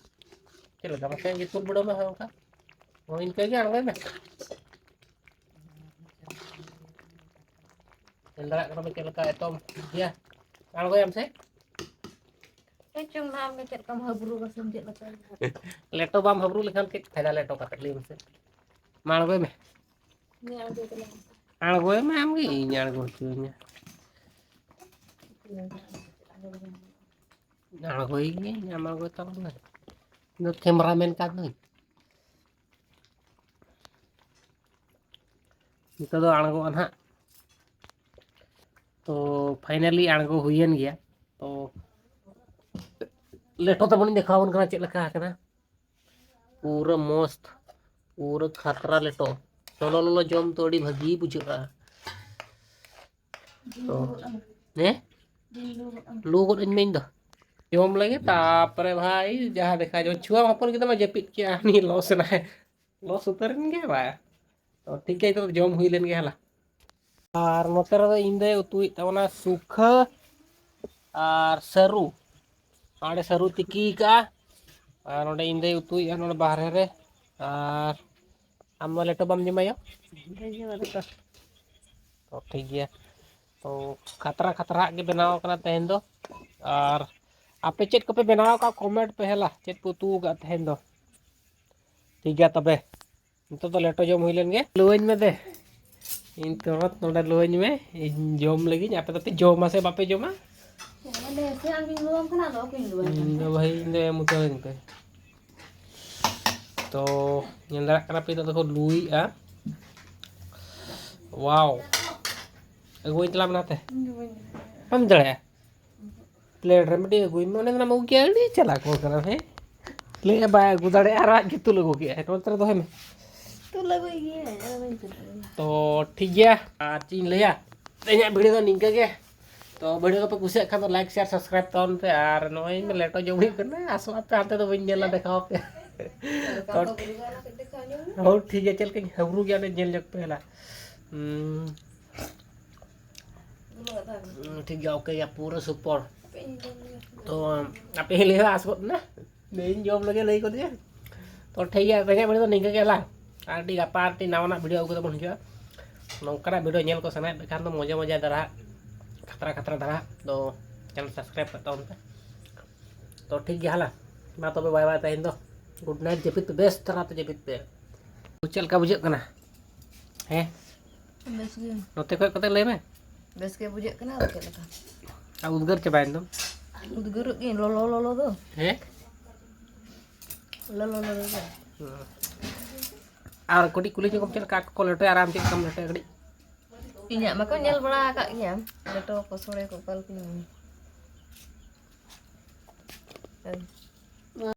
ᱪᱮᱫ ᱞᱮᱠᱟ ᱢᱟᱥᱮ ᱧᱩᱛᱩᱢ ᱵᱩᱰᱟᱹ ᱢᱟ ᱦᱳᱭ ᱚᱱᱠᱟ? ᱦᱳᱭ ᱤᱱᱠᱟᱹ ᱜᱮ ᱟᱬᱜᱚᱭ ᱢᱮ᱾ ᱧᱮᱞ ᱫᱟᱲᱮᱭᱟᱜ ᱠᱟᱱᱟ ᱯᱮ ᱪᱮᱫ ᱞᱮᱠᱟ ᱮᱛᱚᱢ ᱤᱭᱟᱹ ᱟᱬᱜᱚᱭᱟᱢ ᱥᱮ? ᱪᱮᱫ ᱪᱚᱝ ᱱᱟᱦᱟᱜ ᱟᱢ ᱜᱮ ᱪᱮᱫ ᱞᱮᱠᱟᱢ ᱦᱟᱹᱵᱨᱩ ᱜᱚᱥᱚᱢ ᱪᱮᱫ ᱞᱮᱠᱟ? ᱞᱮᱴᱚ ᱵᱟᱢ ᱦᱟᱹᱵᱨᱩ ᱞᱮᱠᱷᱟᱱ ᱪᱮᱫ ᱯᱷᱟᱭᱫᱟ ᱞᱮᱴᱚ ᱠᱟᱛᱮ, ᱞᱟᱹᱭ ᱢᱮᱥᱮ? ᱢᱟ ᱟᱬᱜᱚᱭ ᱢᱮ᱾ ᱱᱤᱭᱟᱹ ᱟᱬᱜᱚ ᱛᱟᱞᱟᱝ ᱢᱮ᱾ ᱟᱬᱜᱚᱭ ᱢᱮ ᱟᱢ ᱜᱮ, ᱤᱧ ᱟᱬᱜᱚ ᱦᱚᱪᱚᱧᱟ᱾ ᱟᱬᱜᱚᱭ ᱜᱮ, ᱟᱢ ᱟᱬᱜᱚᱭ ᱛᱟᱵᱚᱱ ᱢᱮ᱾ ᱤᱧ ᱫᱚ ᱠᱮᱢᱨᱟ ᱢᱮᱱ ᱠᱟᱱ ᱫᱚᱧ᱾ ᱱᱤᱛᱚᱜ ᱫᱚ ᱟᱬᱜᱚᱜᱼᱟ ᱱᱟᱦᱟᱜ᱾ ᱛᱚ ᱯᱷᱟᱭᱱᱟᱞᱤ ᱟᱬᱜᱚ ᱦᱩᱭᱮᱱ ᱜᱮᱭᱟ᱾ ᱛᱚ ᱞᱮᱴᱚ ᱛᱟᱵᱚᱱᱤᱧ ᱫᱮᱠᱷᱟᱣ ᱟᱵᱚᱱ ᱠᱟᱱᱟ ᱪᱮᱫ ᱞᱮᱠᱟ ᱟᱠᱟᱱᱟ᱾ ᱯᱩᱨᱟᱹ ᱢᱚᱥᱛ, ᱯᱩᱨᱟᱹ ᱠᱷᱟᱛᱨᱟ ᱞᱮᱴᱚ᱾ ᱞᱚᱞᱚ ᱞᱚᱞᱚ ᱡᱚᱢ ᱛᱚ ᱟᱹᱰᱤ ᱵᱷᱟᱹᱜᱤ ᱵᱩᱡᱷᱟᱹᱜᱼᱟ᱾ ᱛᱚ, ᱦᱮᱸ? ᱞᱩ ᱜᱚᱫ ᱟᱹᱧ ᱢᱮ ᱤᱧ ᱫᱚ᱾ ᱡᱚᱢ ᱞᱟᱹᱜᱤᱫ, ᱛᱟᱯᱚᱨᱮ ᱵᱷᱟᱭ ᱡᱟᱦᱟᱸ ᱫᱮᱠᱷᱟ ᱡᱚ᱾ ᱪᱷᱩᱣᱟ ᱦᱚᱯᱚᱱ ᱜᱤᱫᱽᱨᱟᱹ ᱢᱟ ᱡᱟᱹᱯᱤᱫ ᱠᱮᱜᱼᱟ, ᱩᱱᱤ ᱞᱚᱥ ᱮᱱᱟᱭ᱾ ᱞᱚᱥ ᱩᱛᱟᱹᱨ ᱮᱱ ᱜᱮ ᱵᱟᱭ᱾ ᱛᱚ ᱴᱷᱤᱠ ᱜᱮᱭᱟ, ᱱᱤᱛᱚᱜ ᱫᱚ ᱡᱚᱢ ᱦᱩᱭ ᱞᱮᱱ ᱜᱮ ᱦᱟᱞᱟ᱾ ᱟᱨ ᱱᱚᱛᱮ ᱨᱮᱫᱚ ᱤᱧ ᱫᱚᱭ ᱩᱛᱩᱭᱮᱫ ᱛᱟᱵᱚᱱᱟ ᱥᱩᱠᱷᱟᱹ ᱟᱨ ᱥᱟᱹᱨᱩ᱾ ᱚᱸᱰᱮ ᱥᱟᱹᱨᱩ ᱛᱤᱠᱤ ᱠᱟᱜᱼᱟ, ᱟᱨ ᱱᱚᱰᱮ ᱤᱧ ᱫᱚᱭ ᱩᱛᱩᱭᱮᱫᱼᱟ ᱱᱚᱰᱮ ᱵᱟᱦᱨᱮ ᱨᱮ᱾ ᱟᱨ ᱟᱢ ᱫᱚ ᱞᱮᱴᱚ ᱵᱟᱢ ᱡᱚᱢᱟ ᱭᱳ? ᱵᱟᱹᱧ ᱡᱚᱢᱟ ᱞᱮᱴᱚ᱾ ᱛᱚ ᱴᱷᱤᱠ ᱜᱮᱭᱟ, ᱛᱚ ᱠᱷᱟᱛᱨᱟ ᱠᱷᱟᱛᱨᱟ ᱦᱟᱜ ᱜᱮ ᱵᱮᱱᱟᱣ ᱠᱟᱱᱟ ᱛᱮᱦᱮᱧ ᱫᱚ᱾ ᱟᱨ ᱟᱯᱮ ᱪᱮᱫ ᱠᱚᱯᱮ ᱵᱮᱱᱟᱣ ᱟᱠᱟᱫ, ᱠᱚᱢᱮᱱᱴ ᱯᱮ ᱦᱮᱞᱟ, ᱪᱮᱫ ᱯᱮ ᱩᱛᱩ ᱟᱠᱟᱫ ᱛᱮᱦᱮᱧ ᱫᱚ? ᱴᱷᱤᱠ ᱜᱮᱭᱟ ᱛᱚᱵᱮ, ᱱᱤᱛᱚᱜ ᱫᱚ ᱞᱮᱴᱚ ᱡᱚᱢ ᱦᱩᱭ ᱞᱮᱱ ᱜᱮ᱾ ᱞᱟᱹᱣᱟᱹᱧ ᱢᱮ ᱫᱮ, ᱤᱧ ᱛᱚᱨᱚᱛ ᱱᱚᱰᱮ ᱞᱟᱹᱣᱟᱹᱧ ᱢᱮ, ᱤᱧ ᱡᱚᱢ ᱞᱟᱹᱜᱤᱫ᱾ ᱟᱯᱮ ᱫᱚᱯᱮ ᱡᱚᱢᱟ ᱥᱮ ᱵᱟᱯᱮ ᱡᱚᱢᱟ? ᱦᱮᱸ, ᱟᱢ ᱜᱤᱧ ᱞᱟᱹᱣᱟᱢ ᱠᱟᱱᱟ, ᱟᱫᱚ ᱚᱠᱚᱭᱤᱧ ᱞᱟᱹᱣᱟᱭ ᱠᱟᱱᱟ? ᱤᱧ ᱫᱚ ᱵᱷᱟᱹᱭ, ᱤᱧ ᱫᱚ ᱮᱢ ᱩᱛᱟᱹᱨᱟᱹᱧ ᱯᱮ᱾ ᱛᱚ ᱧᱮᱞ ᱫᱟᱲᱮᱭᱟᱜ ᱠᱟᱱᱟ ᱯᱮ, ᱱᱤᱛᱚᱜ ᱫᱚᱠᱚ ᱞᱩᱭᱮᱜᱼᱟ᱾ ᱣᱟᱣ, ᱟᱹᱜᱩᱣᱟᱹᱧ ᱛᱟᱞᱟᱝ ᱢᱮ ᱱᱟᱛᱮ᱾ ᱤᱧ ᱫᱚ ᱵᱟᱹᱧ ᱫᱟᱲᱮᱭᱟᱜᱼᱟ᱾ ᱵᱟᱢ ᱫᱟᱲᱮᱭᱟᱜᱼᱟ? ᱯᱞᱮᱴ ᱨᱮ ᱢᱤᱫᱴᱤᱡ ᱟᱹᱜᱩᱭ ᱢᱮ, ᱚᱱᱮ ᱚᱱᱟᱢ ᱟᱹᱜᱩ ᱠᱮᱭᱟ, ᱟᱹᱰᱤ ᱪᱟᱞᱟᱠ ᱦᱚᱲ ᱠᱟᱱᱟᱢ, ᱦᱮᱸ? ᱞᱟᱹᱭᱮᱫᱼᱟ ᱵᱟᱭ ᱟᱹᱜᱩ ᱫᱟᱲᱮᱭᱟᱜᱼᱟ, ᱟᱨ ᱟᱡ ᱜᱮ ᱛᱩᱞ ᱟᱹᱜᱩ ᱠᱮᱜᱼᱟᱭ᱾ ᱱᱚᱛᱮ ᱨᱮ ᱫᱚᱦᱚᱭ ᱢᱮ, ᱛᱩᱞ ᱟᱹᱜᱩᱭ ᱜᱮᱭᱟᱭ, ᱟᱫᱚ ᱵᱟᱹᱧ ᱛᱩᱞ ᱟᱹᱜᱩᱭᱟ᱾ ᱛᱚ ᱴᱷᱤᱠ ᱜᱮᱭᱟ, ᱟᱨ ᱪᱮᱫ ᱤᱧ ᱞᱟᱹᱭᱟ, ᱛᱮᱦᱮᱧᱟᱜ ᱵᱷᱤᱰᱤᱭᱳ ᱫᱚ ᱱᱤᱝᱠᱟᱹ ᱜᱮ᱾ ᱛᱚ ᱵᱷᱤᱰᱤᱭᱳ ᱠᱚᱯᱮ ᱠᱩᱥᱤᱭᱟᱜ ᱠᱷᱟᱱ ᱫᱚ ᱞᱟᱭᱤᱠ, ᱥᱮᱭᱟᱨ, ᱥᱟᱵᱥᱠᱨᱟᱭᱤᱵ ᱛᱟᱵᱚᱱ ᱯᱮ᱾ ᱟᱨ ᱱᱚᱜᱼᱚᱭ ᱞᱮᱴᱚ ᱡᱚᱢ ᱦᱩᱭᱩᱜ ᱠᱟᱱᱟ, ᱟᱥᱚᱜ ᱟᱯᱮ ᱦᱟᱱᱛᱮ ᱫᱚ ᱵᱟᱹᱧ ᱧᱮᱞᱟ, ᱫᱮᱠᱷᱟᱣ ᱟᱯᱮ᱾ ᱛᱚ ᱦᱳ, ᱴᱷᱤᱠ ᱜᱮᱭᱟ, ᱪᱮᱫ ᱞᱮᱠᱟᱧ ᱦᱟᱹᱵᱨᱩ ᱜᱮᱭᱟ, ᱚᱸᱰᱮ ᱧᱮᱞ ᱧᱚᱜ ᱯᱮ ᱦᱮᱞᱟ᱾ ᱦᱩᱸ᱾ ᱦᱩᱸ, ᱴᱷᱤᱠ ᱜᱮᱭᱟ, ᱳᱠᱮ ᱜᱮᱭᱟ, ᱯᱩᱨᱟᱹ ᱥᱩᱯᱚᱨ᱾ ᱛᱚ ᱟᱯᱮ ᱞᱟᱹᱭ ᱦᱚᱸ ᱟᱥ ᱜᱚᱫ ᱮᱱᱟ, ᱤᱧ ᱡᱚᱢ ᱞᱟᱹᱜᱤᱫ ᱞᱟᱹᱭ ᱠᱚᱫᱤᱧᱟ᱾ ᱛᱚ ᱴᱷᱤᱠ ᱜᱮᱭᱟ, ᱛᱮᱦᱮᱧᱟᱜ ᱵᱷᱤᱰᱤᱭᱳ ᱫᱚ ᱱᱤᱝᱠᱟᱹ ᱜᱮ ᱦᱮᱞᱟ᱾ ᱟᱨ ᱟᱹᱰᱤ ᱜᱟᱯᱟ ᱟᱨ ᱢᱤᱫᱴᱤᱡ ᱱᱟᱣᱟᱱᱟᱜ ᱵᱷᱤᱰᱤᱭᱳ ᱟᱹᱜᱩ ᱠᱟᱛᱮ ᱵᱚᱱ ᱦᱤᱡᱩᱜᱼᱟ᱾ ᱱᱚᱝᱠᱟᱱᱟᱜ ᱵᱷᱤᱰᱤᱭᱳ ᱧᱮᱞ ᱠᱚ ᱥᱟᱱᱟᱭᱮᱫ ᱯᱮ ᱠᱷᱟᱱ ᱫᱚ, ᱢᱚᱡᱟ ᱢᱚᱡᱟ ᱫᱷᱟᱨᱟ, ᱠᱷᱟᱛᱨᱟ ᱠᱷᱟᱛᱨᱟ ᱫᱷᱟᱨᱟ ᱫᱚ ᱪᱮᱱᱮᱞ ᱥᱟᱵᱥᱠᱨᱟᱭᱤᱵ ᱠᱟᱜ ᱛᱟᱵᱚᱱ ᱯᱮ᱾ ᱛᱚ ᱴᱷᱤᱠ ᱜᱮᱭᱟ ᱦᱮᱞᱟ, ᱢᱟ ᱛᱚᱵᱮ ᱵᱟᱭ ᱵᱟᱭ, ᱛᱮᱦᱮᱧ ᱫᱚ ᱜᱩᱰ ᱱᱟᱭᱤᱴ, ᱡᱟᱹᱯᱤᱫ ᱯᱮ, ᱵᱮᱥ ᱫᱷᱟᱨᱟ ᱛᱮ ᱡᱟᱹᱯᱤᱫ ᱯᱮ᱾ ᱪᱮᱫ ᱞᱮᱠᱟ ᱵᱩᱡᱷᱟᱹᱜ ᱠᱟᱱᱟ? ᱦᱮᱸ, ᱵᱮᱥ ᱜᱮ᱾ ᱱᱚᱛᱮ ᱠᱷᱚᱡ ᱠᱟᱛᱮ ᱞᱟᱹᱭ ᱢᱮ᱾ ᱵᱮᱥ ᱜᱮ ᱵᱩᱡᱷᱟᱹᱜ ᱠᱟᱱᱟ, ᱟᱫᱚ ᱪᱮᱫ ᱞᱮᱠᱟ? ᱟᱨ ᱩᱫᱽᱜᱟᱹᱨ ᱪᱟᱵᱟᱭᱮᱱ ᱫᱚ᱾ ᱩᱫᱽᱜᱟᱹᱨᱚᱜ ᱜᱤᱧ, ᱞᱚᱞᱚ ᱞᱚᱞᱚ ᱫᱚ᱾ ᱦᱮᱸ? ᱞᱚᱞᱚ ᱞᱚᱞᱚ ᱫᱚ᱾ ᱦᱩᱸ᱾ ᱟᱨ ᱠᱟᱹᱴᱤᱡ ᱠᱩᱞᱤ ᱧᱚᱜ ᱠᱚᱢ, ᱪᱮᱫ ᱞᱮᱠᱟ ᱠᱚ ᱞᱮᱴᱚᱭᱟ ᱟᱨ ᱟᱢ ᱪᱮᱫ ᱞᱮᱠᱟᱢ ᱞᱮᱴᱚᱭᱟ ᱠᱟᱹᱴᱤᱡ? ᱤᱧᱟᱹᱜ ᱢᱟᱠᱚ ᱧᱮᱞ ᱵᱟᱲᱟ ᱟᱠᱟᱫ ᱜᱮᱭᱟ, ᱞᱮᱴᱚ ᱠᱚ, ᱥᱚᱲᱮ ᱠᱚ, ᱚᱠᱟ ᱞᱮᱠᱟᱧ